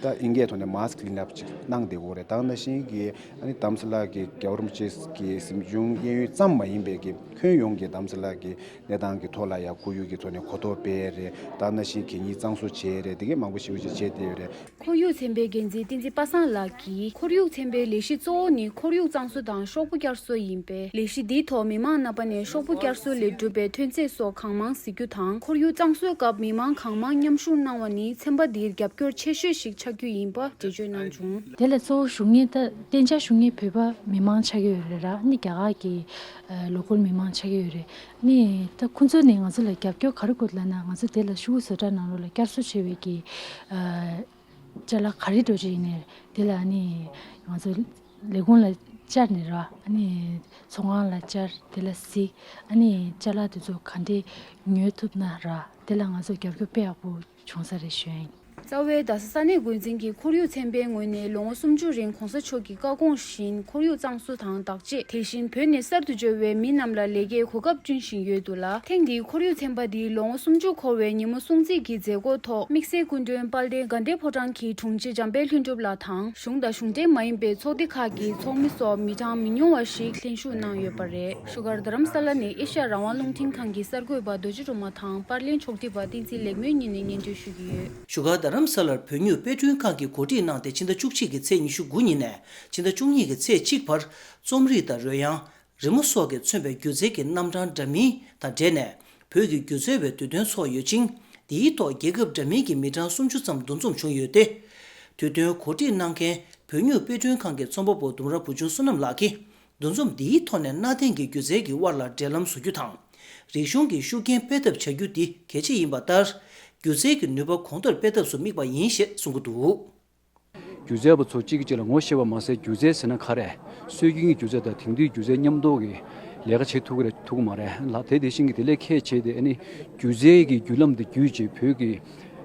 ད་དབྱིན་སྐད་ཐོག་ནས་mass clean up་ཅིག་གནང་བསྡད་ཀྱི་ཡོད་རེད། ད་ག་ནང་བཞིན་གི་ཨ་ནི་རྡ་རམ་ས་ལ་གི་རྒྱལ་བ་རིན་པོ་ཆེ་གི་གཟིམ་ཆུང་གཡས་གཡོན་ཙམ་མ་ཡིན་པའི་གི་ཁྱོན་ཡོངས་ཀྱི་རྡ་རམ་ས་ལ་གི་གནས་སྟངས་ཀྱི་ཐོག་ལ་ཡང་ཁོར་ཡུག་གི་ཐོག་ནས་གོ་རྟོགས་སྤེལ་རེད། ད་ག་ནང་བཞིན་གད་སྙིགས་གཙང་བཟོ་བྱས་རེད། དེ་གས་མང་པོ་ཞེ་པོ་ཅིག་བྱས་བསྡད་ཡོད་རེད། ཁོར་ཡུག་ཚན་པའི་འགན་འཛིན་བསྟན་འཛིན་པ་སངས་ལགས་ཀྱིས། ཁོར་ཡུག་ཚན་པའི་ལས་གཞི་གཙོ་བོ་ནི་ཁོར་ཡུག་གཙང་བཟོ་དང་ཤོག་བུ་བསྐྱར་གསོ་ཡིན་པས། ལས་གཞི་འདིའི་ཐོག་མི་མང་རྣམ་པ་ནས་ཤོག་བུ་བསྐྱར་གསོ་ལས་གྲུབ་པའི་ཐོན་རྫས་སོགས་གང་མང་གཟིགས་རྒྱུ་དང་། ཁོར་ཡུག་གཙང་བཟོའི་སྐབས་མི་མང་གང་མང་མཉམ་ཞུགས་གནང་བ་ནི་ཚན་པ་འདིར་རྒྱབ་སྐྱོར་ཆེ་ཤོས་ཤིག་ཆགས་རྒྱུ་ཡིན་པ་འགྲེལ་བརྗོད་གནང་བྱུང་། དེ་ལ་གཙོ་བོ་ཞུགས་མཁན་ད་གཏན་འཇགས་ཞུགས་མཁན་བོད་པ་མི་མང་ཆགས་ཀྱི་ཡོད་རེད་ར། ནི་རྒྱ་གར་གྱི་ཨ་ལོ་ཀལ་མི་མང་ཆགས་ཀྱི་ཡོད་རེད། ནི་ད་ཁོང་ཚོ་ནས་ང་ཚོ་ལ་རྒྱབ་སྐྱོར་ག་རེ་དགོས་ལབ་ན། ང་ཚོ་དེ་ལ་ཤོག་བུ་བཟོ་གྲྭ་ནང་ལོགས་ལ་བསྐྱར་གསོ་བྱས་པའི་གི་ཨ་ཅ་ལག་ག་རེ་འགྲོ་ཅིག་ཡིན་ནའི་དེ་ལ་ནི་ང་ཚོ་ལས་ཁུངས་ལ་བཅར་ནས་ར། ཨ་ནི་ཚོང་ཁང་ལ་བཅར། དེ་ལ་གཟིགས། ཨ་ནི་ཅ་ལག་དེ་ཚོ་ག་འདྲས་ཉོ་ཐུབ་ན་ར། དེ་ལ་ང་ཚོ་རྒྱབ་སྐྱོར་དཔེ་ཡག་པོ་བྱུང་ས་རེད་ཞུ་ཡ་ཡིན། རྩ་བའི་རྡ་ས་ས་གནས་འགོ་འཛིན་གྱིས་ཁོར་ཡུག་ཚན་པའི་ངོས་ནས་ལོ་ངོ་སུམ་ཅུ་རིང་གོང་ས་མཆོག་གི་བཀའ་དགོངས་བཞིན་ཁོར་ཡུག་གཙང་བཟོ་དང་བདག་གཅེས། དེ་བཞིན་བོད་ནས་གསར་དུ་འབྱོར་བའི་མི་རྣམས་ལ་ལས་ཀའི་གོ་སྐབས་བསྐྲུན་བཞིན་ཡོད་འདུག་ལ། ཐེངས་འདིའི་ཁོར་ཡུག་ཚན་པ་འདིའི་ལོ་ངོ་སུམ་ཅུ་འཁོར་བའི་ཉིན་མོ་སྲུང་བརྩི་གི་མཛད་སྒོ་ཐོག་དམིགས་བསལ་སྐུ་མགྲོན་དཔལ་ལྡན་དགའ་ལྡན་ཕོ་བྲང་གི་དྲུང་ཆེ་འཇམ་དཔལ་ལྷུན་གྲུབ་ལགས་དང་། གཞུང་དང་གཞུང་འབྲེལ་མ་ཡིན་པའི་ཚོགས་སྡེ་ཁག་གི་ཚོགས་མི་སོགས་མི་གྲངས་མི་ཉུང་བ་ཞིག་ལྷན་ཞུགས་གནང་ཡོད་པ་རེད། བཞུགས་སྒར་རྡ་རམ་ས་ལ་ནས་ཨེ་ཤ་ཡ་རང་དབང་རླུང་འཕྲིན་ཁང་གི་གསར་འགོད་པ་རྡོ་རྗེ་སྒྲོལ་མ་དང་པར་ལེན་ཕྱོགས་སྒྲིག་པ་བསྟན་འཛིན་ལེགས་སྨོན་གཉིས་ནས་སྙན་སྒྲོན་ཞུ་གི་ཡོད། བཞུགས་སྒར་རྡ་རམ་ས་ལར་བོད་མྱུར་དཔེ་སྐྲུན་ཁང་གིས་གོ་སྒྲིག་གནང་སྟེ། ཕྱི་ཟླ་བཅུ་གཅིག་གི་ཚེས་ཉི་ཤུ་དགུ་ཉིན་ནས་ཕྱི་ཟླ་བཅུ་གཉིས་ཀྱི་ཚེས་གཅིག་བར་རྩོམ་རིག་དང་རོལ་དབྱངས། རི་མོ་སོགས་ཀྱིས་མཚོན་པའི་སྒྱུ་རྩལ་གྱི་རྣམ་གྲངས་འདྲ་མིན་དང་འབྲེལ་ནས་བོད་ཀྱི་སྒྱུ་རྩལ་བའི་དུས་སྟོན་ཚོགས་ཡོད་ཅིང་། འདིའི་ཐོག་རྒྱལ་ཁབ་འདྲ་མིན་གྱི་མི་གྲངས་སུམ་ཅུ་ཙམ་འདུ་འཛོམས་བྱུང་ཡོད་དེ། དུས་སྟོན་གོ་སྒྲིག་གནང་མཁན་བོད་མྱུར་དཔེ་སྐྲུན་ཁང་གི་རྩོམ་པ་པོ་ལྡུམ་ར་བུ་ཆུང་བསོད་ནམས་ལགས་ཀྱིས། འདུ་འཛོམས་འདིའི་ཐོག་ནས་གནའ་དེང་གི་སྒྱུ་རྩལ་གྱི་དབར་ལ་འབྲེལ་ལམ་བཟོ་རྒྱུ་དང་། རིག་གཞུང་གི་ཤུགས་རྐྱེན་སྤེལ་ཐབས་བྱ་རྒྱུ་འདི་གལ་ཆེ་ཡིན་པ་ལྟར། སྒྱུ་རྩལ་གྱི་ནུས་པ་གོང་མཐོར་སྤེལ་ཐབས་སུ་དམིགས་པ་ཡིན་ཞེས་གསུང་གི་འདུག། སྒྱུ་རྩལ་པ་ཚོ་གཅིག་གིས་གཅིག་ལ་ངོ་ཤེས་པ་མ་ཟད། སྒྱུ་རྩལ་ཟེར་ན་ག་རེ། སྲོལ་རྒྱུན་གྱི་སྒྱུ་རྩལ་དང་དེང་དུས་སྒྱུ་རྩལ་མཉམ་འདོགས་ཀྱི་ལས་ཀ་བྱེད་ཐུབ་ཀྱི་རེད་ཐུབ་ཀྱི་མ་རེད་ལ། དེ་དེ་བཞིན་གྱི་དེ་ལས་ཁྱད་བྱས་ཏེ། ཨ་ནི་སྒྱུ་རྩལ་གྱི་བརྒྱུད་ལམ་དེ་བརྒྱུད་བྱས་བོད་ཀྱི་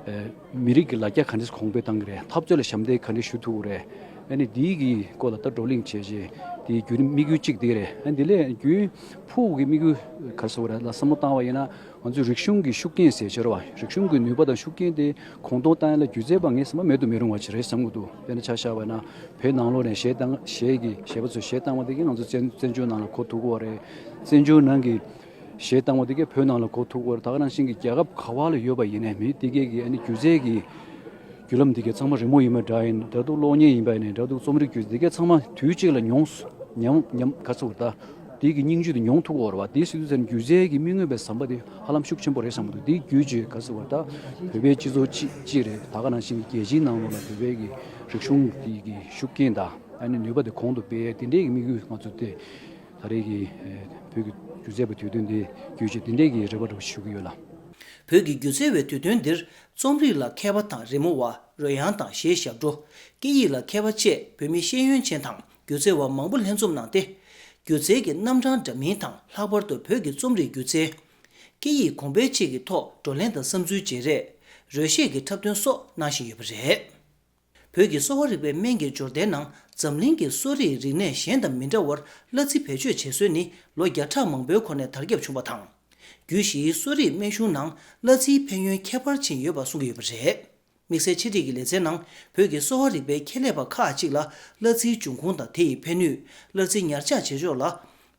ཨ་མི་རིགས་ཀྱི་ལ་རྒྱ་ག་འདྲས་གོང་འཕེལ་བཏང་གི་རེད། འཐབ་རྩོད་ལ་ཞབས་འདེགས་ག་འདྲས་ཞུ་ཐུབ་ཀྱི་རེད། ཨ་ནི་འདིའི་གི་སྐོར་ལ་ད་བགྲོ་གླེང་བྱས་རྗེས་དེའི་བརྒྱུད་རིམ་དམིགས་ཡུལ་གཅིག་དེ་རེད། ཨ་ནི་དེ་ལས་རྒྱུན་ཕུགས་ཀྱི་དམིགས་ཡུལ་ག་རེ་ཟེར་དགོས་རེད་ལ་བསམ་བློ་བཏང་བ་ཡིན་ན། ང་ཚོས་རིག་གཞུང་གི་ཤུགས་རྐྱེན་ཟེར་ཆོག་རེད་བ། རིག་གཞུང་གི་ནུས་པ་དང་ཤུགས་རྐྱེན་དེ་གོང་མཐོར་བཏང་ཡ་ལ་སྒྱུ་རྩལ་པ་ངས་བསམ་པ་མེད་དུ་མི་རུང་བ་ཞིག་རེད་བསམ་གྱི་འདུག། དཔེར་ན་ཆ་བཞག་པ་ན་བོད་ནང་ལོགས་ནས་གཞས་བཏང་གཞས་ཀྱི་གཞས་པ་ཚོས་གཞས་བཏང་བ་དེ་གིས་ང་ཚོ་བཙན་བཙན་བྱོལ་ནང་ལ་གོ་ཐུབ་ཀྱི་ཡོད་རེད། བཙན་བྱོལ་ནང་གི་གཞས་བཏང་བ་དེ་གིས་བོད་ནང་ལ་གོ་ཐུབ་ཀྱི་ཡོད་རེད། ད་ག་ནང་བཞིན་གྱི་རྒྱལ་ཁབ་ག་བ་ལ་ཡོད་པ་ཡིན་ནའི་མི་དེ་གས་ཀྱི་ཨ་ནི་སྒྱུ་རྩལ་གྱི་བརྒྱུད་ལམ་འདི་གའི་ཚང་མ་རི་མོ་ཡིན་པ་འདྲ་ཡིན། འདྲ་འདུག། གློག་བརྙན་ཡིན་པ་ཡིན་ནའི་འདྲ་འདུག། རྩོམ་རིག་བརྒྱུད་འདི་གའི་ཚང་མ་དུས་གཅིག་ལ་མྱོང་སོ་ཉམས་ཉམས་ག་ཚོད་ད་དེ་གི་སྙིང་བཅུད་དེ་མྱོང་ཐུབ་ཀྱི་ཡོད་རེད་བ། དེ་སྲིད་དུས་ཚོད་སྒྱུ་རྩལ་གྱི་མི་མངོན་པའི་ཟམ་པ་དེ་ཧ་ལམ་ཤུགས་ཆེན་པོ་རེད་བསམ་གྱི་འདུག། དེ་བརྒྱུད་བྱས་ག་ཚོད་བ་ད་བོད་པའི་སྤྱི་ཚོགས་སྤྱི་སྤྱི་རེད། ད་ག་ནང་བཞིན་གྱི་རྒྱལ་སྤྱིའི་ནང་ལོགས་ལ་བོད་པའི་གི་རིག་གཞུང་དེ་གི་ཤུགས་རྐྱེན་དང་ཨ་ནི་ནུས་པ་དེ་གོང་དུ་སྤེལ་ཡས་དེ་འདྲའི་གི་དམིགས་ཡུལ་ང་ཚོ་དེ་ད་རེས་ཀྱི་ཨ་བོད་ཀྱི་སྒྱུ་རྩལ་པའི་དུས་སྟོན་དེ་བརྒྱུད་བྱས་དེ་འདྲའི་གི་རེ་བ་འདྲ་བོ་ཞུ་གི་ཡོད་ལ། བོད་ཀྱི་སྒྱུ་རྩལ་བའི་དུས་སྟོན་འདིར་རྩོམ་རིག་ལ་མཁས་པ་དང་རི་མོ་བ། རོལ་དབྱངས་དང་གཞས་ཞབས་བྲོ། སྐད་ཡིག་ལ་མཁས་པ་བཅས་བོད་མི་ཤེས་ཡོན་ཅན་དང་སྒྱུ་རྩལ་བ་མང་པོ་ལྷན་འཛོམས་གནང་སྟེ། སྒྱུ་རྩལ་གྱི་རྣམ་གྲངས་འདྲ་མིན་དང་ལྷག་པར་དུ་བོད་ཀྱི་རྩོམ་རིག་སྒྱུ་རྩལ། སྐད་ཡིག་གོང་འཕེལ་བཅས་ཀྱི་ཐོག་བགྲོ་གླེང་དང་བསམ་ཚུལ་བརྗེ་རེས། རོལ་གཞས་ཀྱི་འཁྲབ་སྟོན་སོགས་གནང་བཞིན་ཡོད་པ་རེད། བོད་ཀྱི་གསོ་བ་རིག་པའི་སྨན་གྱི་འབྱོར་ལྡན་ནང་འཛམ་གླིང་གི་གསོ་རིག་རིག་གནས་གཞན་དང་མི་འདྲ་བར་གླ་རྩི་བེད་སྤྱོད་བྱེད་སྲོལ་ནི་ལོ་བརྒྱ་ཕྲག་མང་པོའི་གོང་ནས་དར་ཁྱབ་བྱུང་བ་དང་། རྒྱུད་བཞིའི་གསོ་རིག་སྨན་གཞུང་ནང་གླ་རྩིའི་ཕན་ཡོན་ཁྱད་པར་ཅན་ཡོད་པ་གསུང་གི་ཡོད་པ་རེད། དམིགས་བསལ་ཕྱི་རིགས་ཀྱི་ལེ་ཚན་ནང་བོད་ཀྱི་གསོ་བ་རིག་པའི་ཁྱད་ལས་པ་ཁག་ཅིག་ལ་གླ་རྩིའི་འབྱུང་ཁུངས་དང་དེ་ཡི་ཕན་ནུས། གླ་རྩི་ཉར་ཆག་བྱེད་ཕྱོགས་ལ་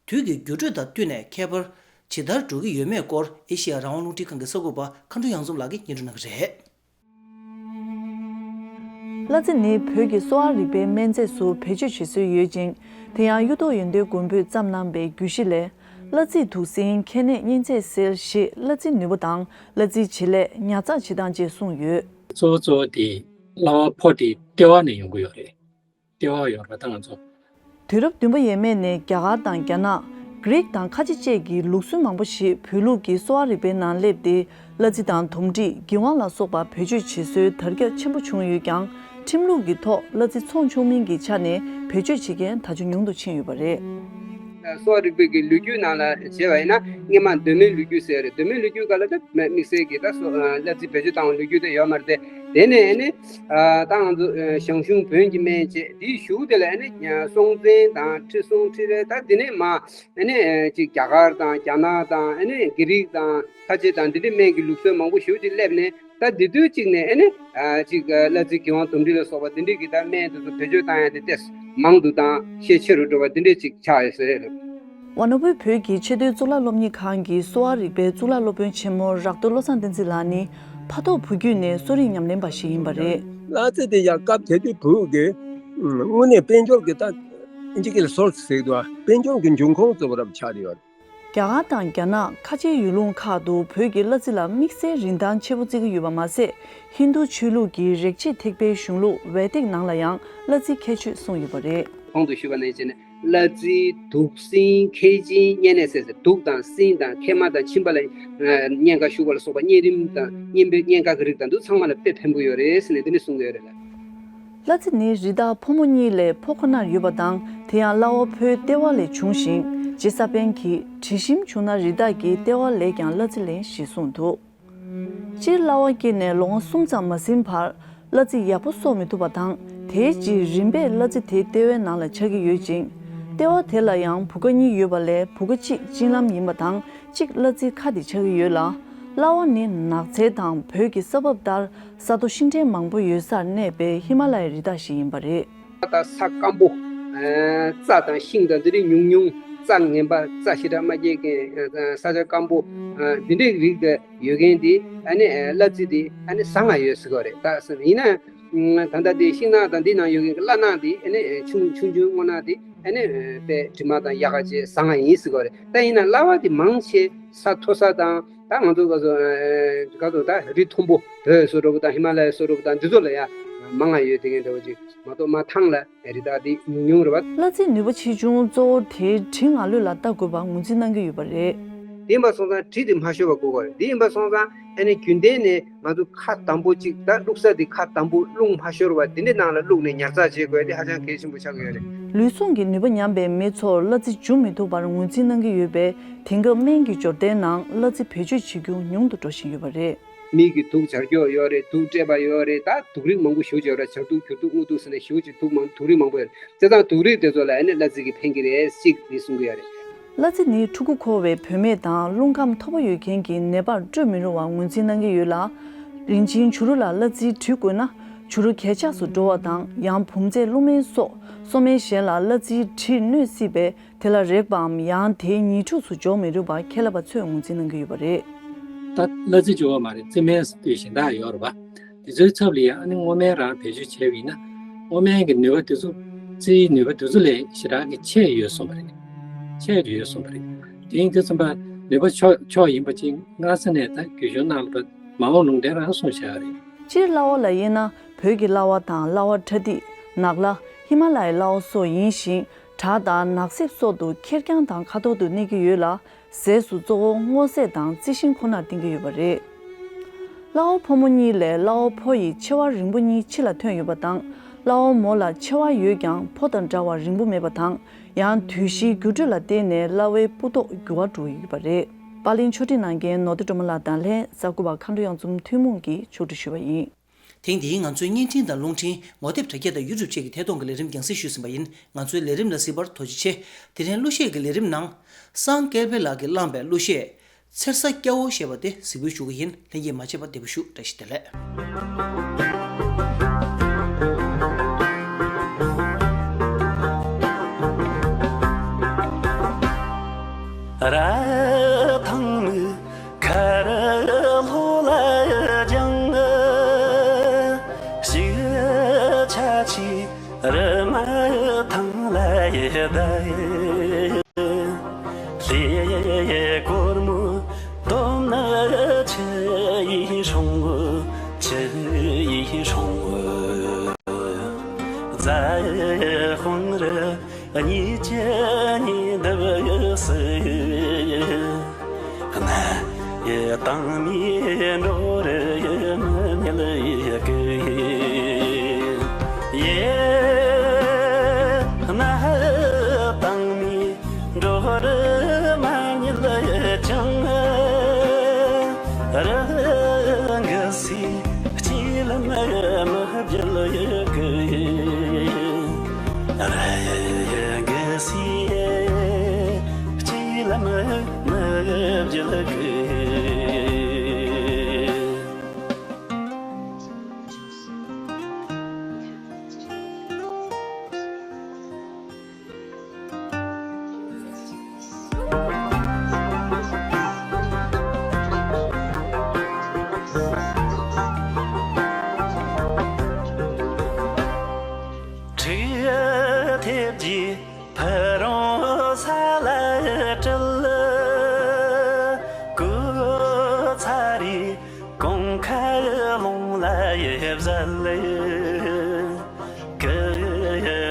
དུས་ཀྱི་འགྱུར་འགྲོས་དང་བསྟུན་ནས་ཁྱད་པར་ཇི་ལྟར་འགྲོ་གི་ཡོད་མེད་སྐོར་ཨེ་ཤི་ཡ་རང་དབང་རླུང་འཕྲིན་ཁང་གི་གསར་འགོད་པ་མཁའ་འགྲོ་གཡང་འཛོམས་ལགས་ཀྱིས་སྙན་སྒྲོན་གནང་གི་རེད། གླ་རྩི་ནི་བོད་ཀྱི་གསོ་བ་རིག་པའི་སྨན་རྫས་སུ་བེད་སྤྱོད་བྱེད་སྲོལ་ཡོད་ཅིང་། དེ་ཡང་གཡུ་ཐོག་ཡོན་ཏན་མགོན་པོས་བརྩམས་གནང་བའི་རྒྱུད་བཞི་ལས། གླ་རྩིས་དུག་སྲིན་ཁྱད་ནད་གཉན་ཚད་སེལ་ཞེས་གླ་རྩིའི་ནུས་པ་དང་གླ་རྩིའི་བྱེད་ལས་ཉར་ཚགས་བྱེད་སྟངས་བཅས་གསུངས་ཡོད། གཙོ་བོ་གཙོ་བོ་དེ་གླ་བ་ཕོ་དེ་ལྟེ་བ་ནས་ཡོང་གི་ཡོད་རེད། ལྟེ་བ་ཡོད་རེད་ད་ང་ཚོ། དུས་རབས་བདུན་པ་ཡས་མས་ནས་རྒྱ་གར་དང་རྒྱ་ནག་གྷི་རིག་དང་ཁ་ཆེ་བཅས་ཀྱི་ལུགས་སྲོལ་མང་པོ་ཞིག་བོད་ལུགས་ཀྱི་གསོ་བ་རིག་པའི་ནང་སླེབས་ཏེ། གླ་རྩི་དང་དོམ་མཁྲིས་འགྱིང་བ་ལ་སོགས་པ་བེད་སྤྱོད་བྱེད་སྲོལ་དར་ཁྱབ་ཆེན་པོ་བྱུང་ཡོད་ཀྱང་། ཁྲིམས་ལུགས་ཀྱི་ཐོག་གླ་རྩི་ཚོང་ཆོག་མིན་གྱི་ཆ་ནས་བེད་སྤྱོད་བྱེད་མཁན་ད་ཆ་ཉུང་དུ་ཕྱིན་ཡོད་པ་རེད། གསོ་བ་རིག་པའི་གི་ལོ་རྒྱུས་ནང་ལ་བྱས་པ་ཡིན་ན་སྔོན་མ་གདོད་མའི་ལོ་རྒྱུས་ཟེར་རེད། གདོད་མའི་ལོ་རྒྱུས་སྒང་ལ་ད་དམིགས་བསལ་གྱི་ད་གསོ་གླ་རྩི་བེད་སྤྱོད་བཏང་བའི་ལོ་རྒྱུས་དེ་ཡོད་མ་རེད་དེ། དེ་ནས་ཨ་ནི་ད་ང་ཚོ་ཞང་ཞུང་བོན་གྱི་སྨན་བཅས་དེའི་གཞུག་དེ་ལ་ཨ་ནི་སྲོང་བཙན་དང་ཁྲི་སྲོང་ཁྲི་རལ་ད་དེ་ནས་མ་ཨ་ནི་ཅིག་རྒྱ་གར་དང་རྒྱ་ནག་དང་ཨ་ནི་གྷི་རིག་དང་ཁ་ཆེ་དང་འདི་འདྲའི་སྨན་གྱི་ལུགས་སྲོལ་མང་པོ་ཞེ་པོ་ཅིག་སླེབས་ནས། ད་འདི་དུས་གཅིག་ནས་ཨ་ནི་ཨ་གཅིག་གླ་རྩི་གི་དབང་དུམ་འགྲིག་ལ་སོགས་པ་འདི་འདྲའི་གི་ད་སྨན་དེ་ཚོ་བེད་སྤྱོད་བཏང་ཡ་དེ་ཏེ་མང་དུ་དང་ཤས་ཆེ་རུ་འགྲོ་བ་འདི་འདྲའི་ཅིག་ཆགས་ཡོད་ཟེར་རེད། ཝ་ན་བུས་བོད་ཀྱི་ཆེས་མཐོའི་གཙུག་ལག་སློབ་གཉེར་ཁང་གི་གསོ་བ་རིག་པའི་གཙུག་ལག་སློབ་དཔོན་ཆེན་མོ་རག་རྡོར་བློ་བཟང་བསྟན་འཛིན་ལགས་ནི་ཕ་ཐོག་བུ་བརྒྱུད་ནས་གསོ་རིག་ཉམས་ལེན་པ་ཞིག་ཡིན་པ་རེད། གླ་རྩི་དེ་ཡང་སྐབས་དེ་དུས་བོད་ཀྱི་དངོས་གནས་དཔལ་འབྱོར་གྱི་ད་ཨིན་ཇི་སྐད་ལ་སོར་སི་ཟེར་གྱི་འདུག་ཨ། དཔལ་འབྱོར་གྱི་འབྱུང་ཁུངས་གཙོ་བོ་རབ་ཆགས་ཡོད། རྒྱ་གར་དང་རྒྱ་ནག་ཁ་ཆེའི་ཡུལ་ལུང་ཁག་ཏུ་བོད་ཀྱི་གླ་རྩི་ལ་དམིགས་བསལ་རིན་ཐང་ཆེ་བོ་བརྩི་གི་ཡོད་པ་མ་ཟད། ཧིན་རྡུ་ཆོས་ལུགས་ཀྱི་རེག་བྱེད་ཐེག་པའི་གཞུང་ལུགས་ཝེ་དིག་ནང་ལ་ཡང་གླ་རྩི་ཁྱད་ཆོས་གསུངས་ཡོད་པ་རེད། གོང་དུ་ཞུས་པ་ནང་བཞིན་གླ་རྩི་དུག་སྲིན་མཁལ་ཆེན་གཉན་ནད་ཟེར་ཟེར་དུག་དང་སྲིན་དང་མཁལ་མ་དང་མཆིན་པ་ལ་གཉན་ཁ་ཤོར་བ་ལ་སོགས་པ་གཉན་རིམས་དང་གཉན་པོའི་གཉན་ཁ་གི་རིགས་དང་འདི་ཚང་མ་ལ་དཔེ་ཕན་པོ་ཡོད་རེད་ཟེར་ནས་འདི་ནས་གསུངས་ཡོད་རེད་ལ། གླ་རྩི་ནི་རི་དྭགས་ཕོ་མོ་གཉིས་ལས་ཕོ་ཁོ་ནར་ཡོད་པ་དང་། དེ་ཡང་གླ་བ་ཕོའི་ལྟེ་བ་ལས་བྱུང་ཞིང་། རྗེ་ས་པཎ་གྱིས་དྲི་ཞིམ་བྱུང་ན་རི་དྭགས་ཀྱི་ལྟེ་བ་ལས་ཀྱང་གླ་རྩི་ལེན་ཞེས་གསུངས་འདུག། སྤྱིར་གླ་བ་སྐྱེས་ནས་ལོ་ངོ་གསུམ་ཙམ་མ་ཟིན་བར་གླ་རྩི་ཡག་པོ་གསོག་མི་ཐུབ་པ་དང་། དེའི་རྗེས་རིམ་པས་གླ་རྩི་དེ་ལྟེ་བའི་ནང་ལ་ཆགས་ཀྱི་ཡོད་ཅིང་། ལྟེ་བ་དེ་ལ་ཡང་བུ་ག་གཉིས་ཡོད་པ་ལས་བུ་ག་གཅིག་གཅིན་ལམ་ཡིན་པ་དང་། གཅིག་གླ་རྩིའི་ཁ་དེ་ཆགས་ཀྱི་ཡོད་ལ། གླ་བ་ནི་ནགས་ཚལ་དང་བོད་ཀྱི་ས་བབ་ལྟར་ས་རྡོ་ཤིང་ཕྲན་མང་པོ་ཡོད་སར་གནས་པའི་ཧི་མ་ལ་ཡའི་རི་དྭགས་ཤིག་ཡིན་པ་རེད། ད་ས་སྐམ་པོ། རྩྭ་དང་ཤིང་དང་འདི་རིགས་ཉུང་ཉུང་། རྩྭ་ངན་པ་རྩྭ་ཞེ་དྲག་མ་སྐྱེ་མཁན། ས་ཆ་སྐམ་པོ། འདི་འདྲའི་རིགས་ཡོད་མཁན་དེ་ཨ་ནི་གླ་རྩི་དེ་ཨ་ནི་ཟ་མངར་ཡོད་ཟེར་གྱི་ཡོད་རེད། ད་ཡིན་ན་ད་ལྟ་དེ་ཤིང་ནགས་དང་འདི་ནང་ཡོད་མཁན་གྱི་གླ་ནག་དེ་ཨ་ནི་ཆུང་ཆུང་ཆུང་སྔོ་ནག་དེ་ཨ་ནི་དཔེ་དྲི་མ་དང་ཡག་ག་བྱས་ཟ་མངར་ཡིན་ཟེར་གྱི་ཡོད་རེད། ད་ཡིན་ན་གླ་བ་དེ་མང་ཆེ་ས་མཐོ་ས་དང་། ད་ང་ཚོ་ག་ཚོད་ག་ཚོད་ད་རི་མཐོན་པོ་བོད་སོ་འདྲ་པོ་དང་ཧི་མ་ལ་ཡ་སོ་འདྲ་པོ་དང་འདི་ཚོ་ལ་ཡ་མང་ང་ཡོད་དེ་གན་འདྲ་པོ་ཅིག་མ་གཏོགས་མ་ཐང་ལ་རི་དྭགས་འདི་ཉུང་ཉུང་རེད་པ། གླ་རྩིའི་ནུས་པ་ཆེ་ཆུང་གཙོ་བོ་དེ་དྲི་ང་ལོས་ལ་ལྟ་དགོས་པ་ངོས་འཛིན་གནང་གི་ཡོད་པ་རེད། དེ་ཡིན་པ་སོང་ཙང་དྲི་དེ་མ་ཤོར་བ་དགོས་པ་རེད། དེ་ཡིན་པ་སོང་ཙང་ ཨ་ནི་རྒྱུན་ལྡན་ནས་ང་ཚོ་ཁ་དམ་པོ་གཅིག་ད་བླུགས་ས་དེ་ཁ་དམ་པོ་རླུང་མ་ཤོར་བ་དེ་འདྲའི་ནང་ལ་བླུགས་ནས་ཉར་ཚགས་བྱེད་དགོས་དེ་ཧ་ཅང་གལ་ཆེན་པོ་ཆགས་ཀྱི་ཡོད་རེད། ལུས་ཟུངས་ཀྱི་ནུས་པ་ཉམས་པའི་མི་ཚོར་གླ་རྩི་འཇུ་མི་ཐུབ་པར་ངོས་འཛིན་གནང་གི་ཡོད་པས། དེང་སྐབས་སྨན་གྱི་འབྱོར་ལྡན་ནང་གླ་རྩི་བེད་སྤྱོད་བྱེད་རྒྱུ་ཉུང་དུ་འགྲོ་བཞིན་ཡོད་པ་རེད། མིག་གི་དུག་སྦྱར་སྐྱོགས་ཡོད་རེད། དུག་སྤྲད་པ་ཡོད་རེད། ད་དུག་རིགས་མང་པོ་ཞེ་པོ་ཅིག་ཡོད་རེད། སྦྱར་དུག་བསྒྱུར་དུག་དངུལ་དུག་ཟེར་ནས་ཞེ་པོ་ཅིག་དུག་མང་དུག་རིགས་མང་པོ་ཡོད་རེད། བྱས་ཙང་དུག་རིགས་དེ་ཚོ་ལ་ཨ་ནི་གླ་རྩི་གིས་ཕན་གྱི་རེད། གཅིག་རེད་གསུང་གི་ཡོད་རེད། གླ་རྩི་ནི་ཕྲུ་གུ་འཁོར་བའི་བུད་མེད་དང་རླུང་ཁམས་མཐོ་པོ་ཡོད་མཁན་གྱི་ནད་པར་སྤྲོད་མི་རུང་བར་ངོས་འཛིན་གནང་གི་ཡོད་ལ། རིན་ཆེན་བྱུ་རུ་ལ་གླ་རྩི་བྲི་དགོས་ན་བྱུ་རུ་གས་ཆག་ཏུ་འགྲོ་བ་དང་། ཡང་བུམ་རྫས་རླུང་སྨན་སོགས་གསོ་སྨན་གཞན་ལ་གླ་རྩི་བྲིས་གནོད་སྲིད་པས། དེ་ལ་རེག་པའམ་ཡང་དེའི་ཉེ་འཁྲུག་ཏུ་འཇོག་མི་རུང་བ་ཁེ་ལ་པ་ཚོས་ངོས་འཛིན་གནང་གི་ཡོད་པ་རེད། ད་གླ་རྩི་བྲི་བ་མ་རེད། རྩི་སྨན་ཟེར་དུས་གཞན་དག་ཡོད་རེད་པ། དེ་ཚོའི་ཚབ་ལ་ཡང་ཨ་ནི་སྔོ་སྨན་རང་བེད་སྤྱོད་བྱས་པ་ཡིན་ན། སྔོ་སྨན་གྱི་ནུས་པ་དེ་ཚོ་རྩིའི་ནུས་པ་དེ་ཚོ་ལས་ཞེ་དྲག་གི་ཆེ་ཡོད་གསུངས་པ་རེད། ཆེ་ཡོད་གསུངས་པ་རེད། དེ་ཡིན་དུས་ཙམ་པ་ནུས་པ་ཕྱོགས་ཕྱོགས་ཡིན་པ་ཅིག་སྔ་ས་ནས་ད་རྒྱུན་གཞུང་ནང་ལ་མ་འོངས་ལུང་བསྟན་རང་གསུངས་བཞག་རེད། སྤྱིར་གླ་བ་ལ་དབྱེ་ན་བོད་ཀྱི་གླ་བ་དང་གླ་བ་ཁྲ་ཐིག་ནག་གླ། ཧི་མ་ལ་ཡའི་གླ་བ་སོགས་ཡིན་ཞིང་། བྲག་དང་ནགས་གསེབ་སོགས་སུ་ཁེར་རྐྱང་དང་ཁ་ཐོར་དུ་གནས་ཀྱི་ཡོད་ལ། ཟས་སུ་གཙོ་བོ་སྔོ་ཟས་དང་རྩི་ཤིང་ཁོ་ནར་བསྟེན་གྱི་ཡོད་པ་རེད། གླ་བ་ཕོ་མོ་གཉིས་ལས་གླ་བ་ཕོ་ཡི་མཆེ་བ་རིང་པོ་གཉིས་ཕྱི་ལ་ཐོན་ཡོད་པ་དང་། གླ་བ་མོ་ལ་མཆེ་བ་ཡོད་ཀྱང་ཕོ་དང་འདྲ་བར་རིང་པོ་མེད་པ་དང་། ཡང་དུས་བཞིའི་འགྱུར་འགྲོས་ལ་བརྟེན་ནས་གླ་བའི་སྤུ་མདོག་འགྱུར་བ་འགྲོ་ཡོད་པ་རེད། པར་ལེན་ཕྱོགས་སྒྲིག་གནང་མཁན་ནོར་བདེ་སྒྲོལ་མ་ལགས་དང་ལྷན། གསར་འགོད་པ་མཁའ་འགྲོ་གཡང་འཛོམས་ཐུན་མོང་གིས་ཕྱོགས་སྒྲིག་ཞུས་པ་ཡིན། ཐེངས་འདིའི་ང་ཚོའི་བརྙན་འཕྲིན་དང་རླུང་འཕྲིན། ངོ་དེབ་དྲ་རྒྱ་དང་ཡུ་ཊུབ་བཅས་ཀྱི་ཐད་གཏོང་གི་ལས་རིམ་རྒྱང་སྲིང་ཞུས་ཟིན་པ་ཡིན། ང་ཚོའི་ལས་རིམ་ལ་གཟིགས་པར་ཐུགས་རྗེ་ཆེ། དེ་རིང་གླུ་གཞས་ཀྱི་ལས་རིམ་ནང་། སངས་དཀར་འཕེལ་ལགས་ཀྱིས་བླངས་པའི་གླུ་གཞས། མཚེར་ས་སྐྱ་བོ་ཞེས་པ་དེ་གཟིགས་འབུལ་ཞུ་གི་ཡིན། ལྷན་རྒྱས་མ་ཆད་པར་བདེ་པོ་བཞུགས། བཀྲ་ཤིས་བདེ་ལེགས། ར་ཐང་མི་ཁ་ར་ལྷོ་ལ་ཡ་ལྗང་། ཞི་ཆ་ཆི་རི་མ་ཐང་ལ་ཡ་ད། ལེ་གོར་མོ་དོམ་ན་ཆི་ཡི་ཧྲོང་། ཆི་ཡི་ཧྲོང་། རྫ་ཧོང་རི་གཉིས་ཀྱི་ཉི་ཟླ་སུ། གནའ་ཡི་དང་མི་འགྲོ་རུ་མི་ཉལ་ཡི་གི། ཡེ་གནའ་ཡི་དང་མི་འགྲོ་རུ་མ་ཉལ་ཡི་ཅང་། རི་གི་སི་སྤྱི་ལམ་མི་བརྒྱལ་ཡི་གི། ར་ཡ་གི་སི་སྤྱི་ལམ་མི་བརྒྱལ་གི། ཁྲིག་ཐེབས་ཀྱི་ཕུ་རུང་ས་ལ་སྤྲུལ། སྐུ་ཚ་རི་གོང་ཁ་ལུང་ལ་ཡེ་བཟའ་ལེ། ཀི་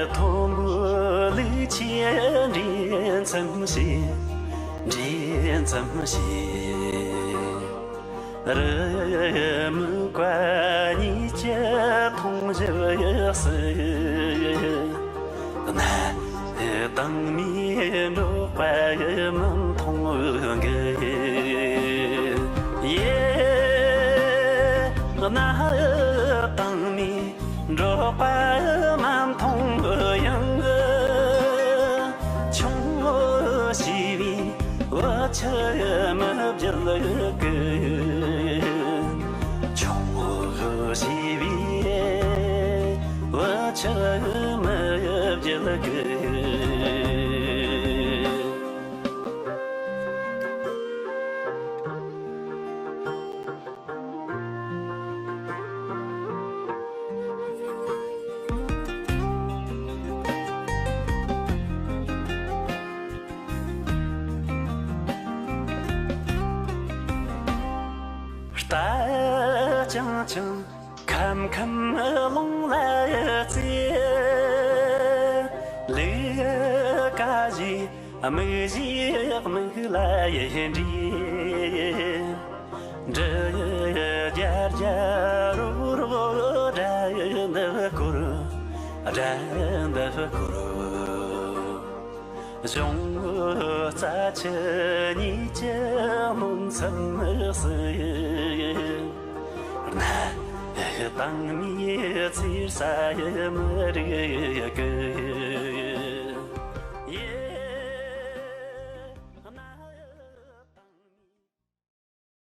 མཐོན་པོ་ལུག་ཆེ་འདྲེ་མཚམས་ཤིག་འདྲེ་མཚམས་ཤིག་རི་མོ་བཀའ་གཉིས་ཀྱི་མཐོང་བཞིན་སུ། གནའ་དང་མི་འགྲོགས་པ་མི་མཐོང་གི། ཡེ་གནའ་དང་མི་འགྲོགས་པ་མ་མཐོང་ཡང་། ཆུང་ངུ་ཞེས་པའི་བུ་ཆུང་མི་བརྒྱལ་གི། ཆུང་ངུ་ཞེས་པའི་བུ་ཆུང་མི་བརྒྱལ་གི། རྟ་རྐྱང་རྐྱང་ཁམ་ཁམ་ཀླུང་ལ་རྩེ། ལུག་ཀ་བཞི་མིག་བཞི་མིག་ལ་ཡེ་འདྲེ། འབྲི་ཡི་རྒྱ་རྒྱ་རོ་རོ་སྒྲ་ཡི་འདི་སྐོར། སྒྲ་འདི་སྐོར། གཞུང་རྩ་ཆུ་གཉིས་ཀྱི་སྣོམ་མཚམས་སུ། གནའ་དང་མིའི་ཚེར་ས་ཡི་མི་རིགས་ཀྱི།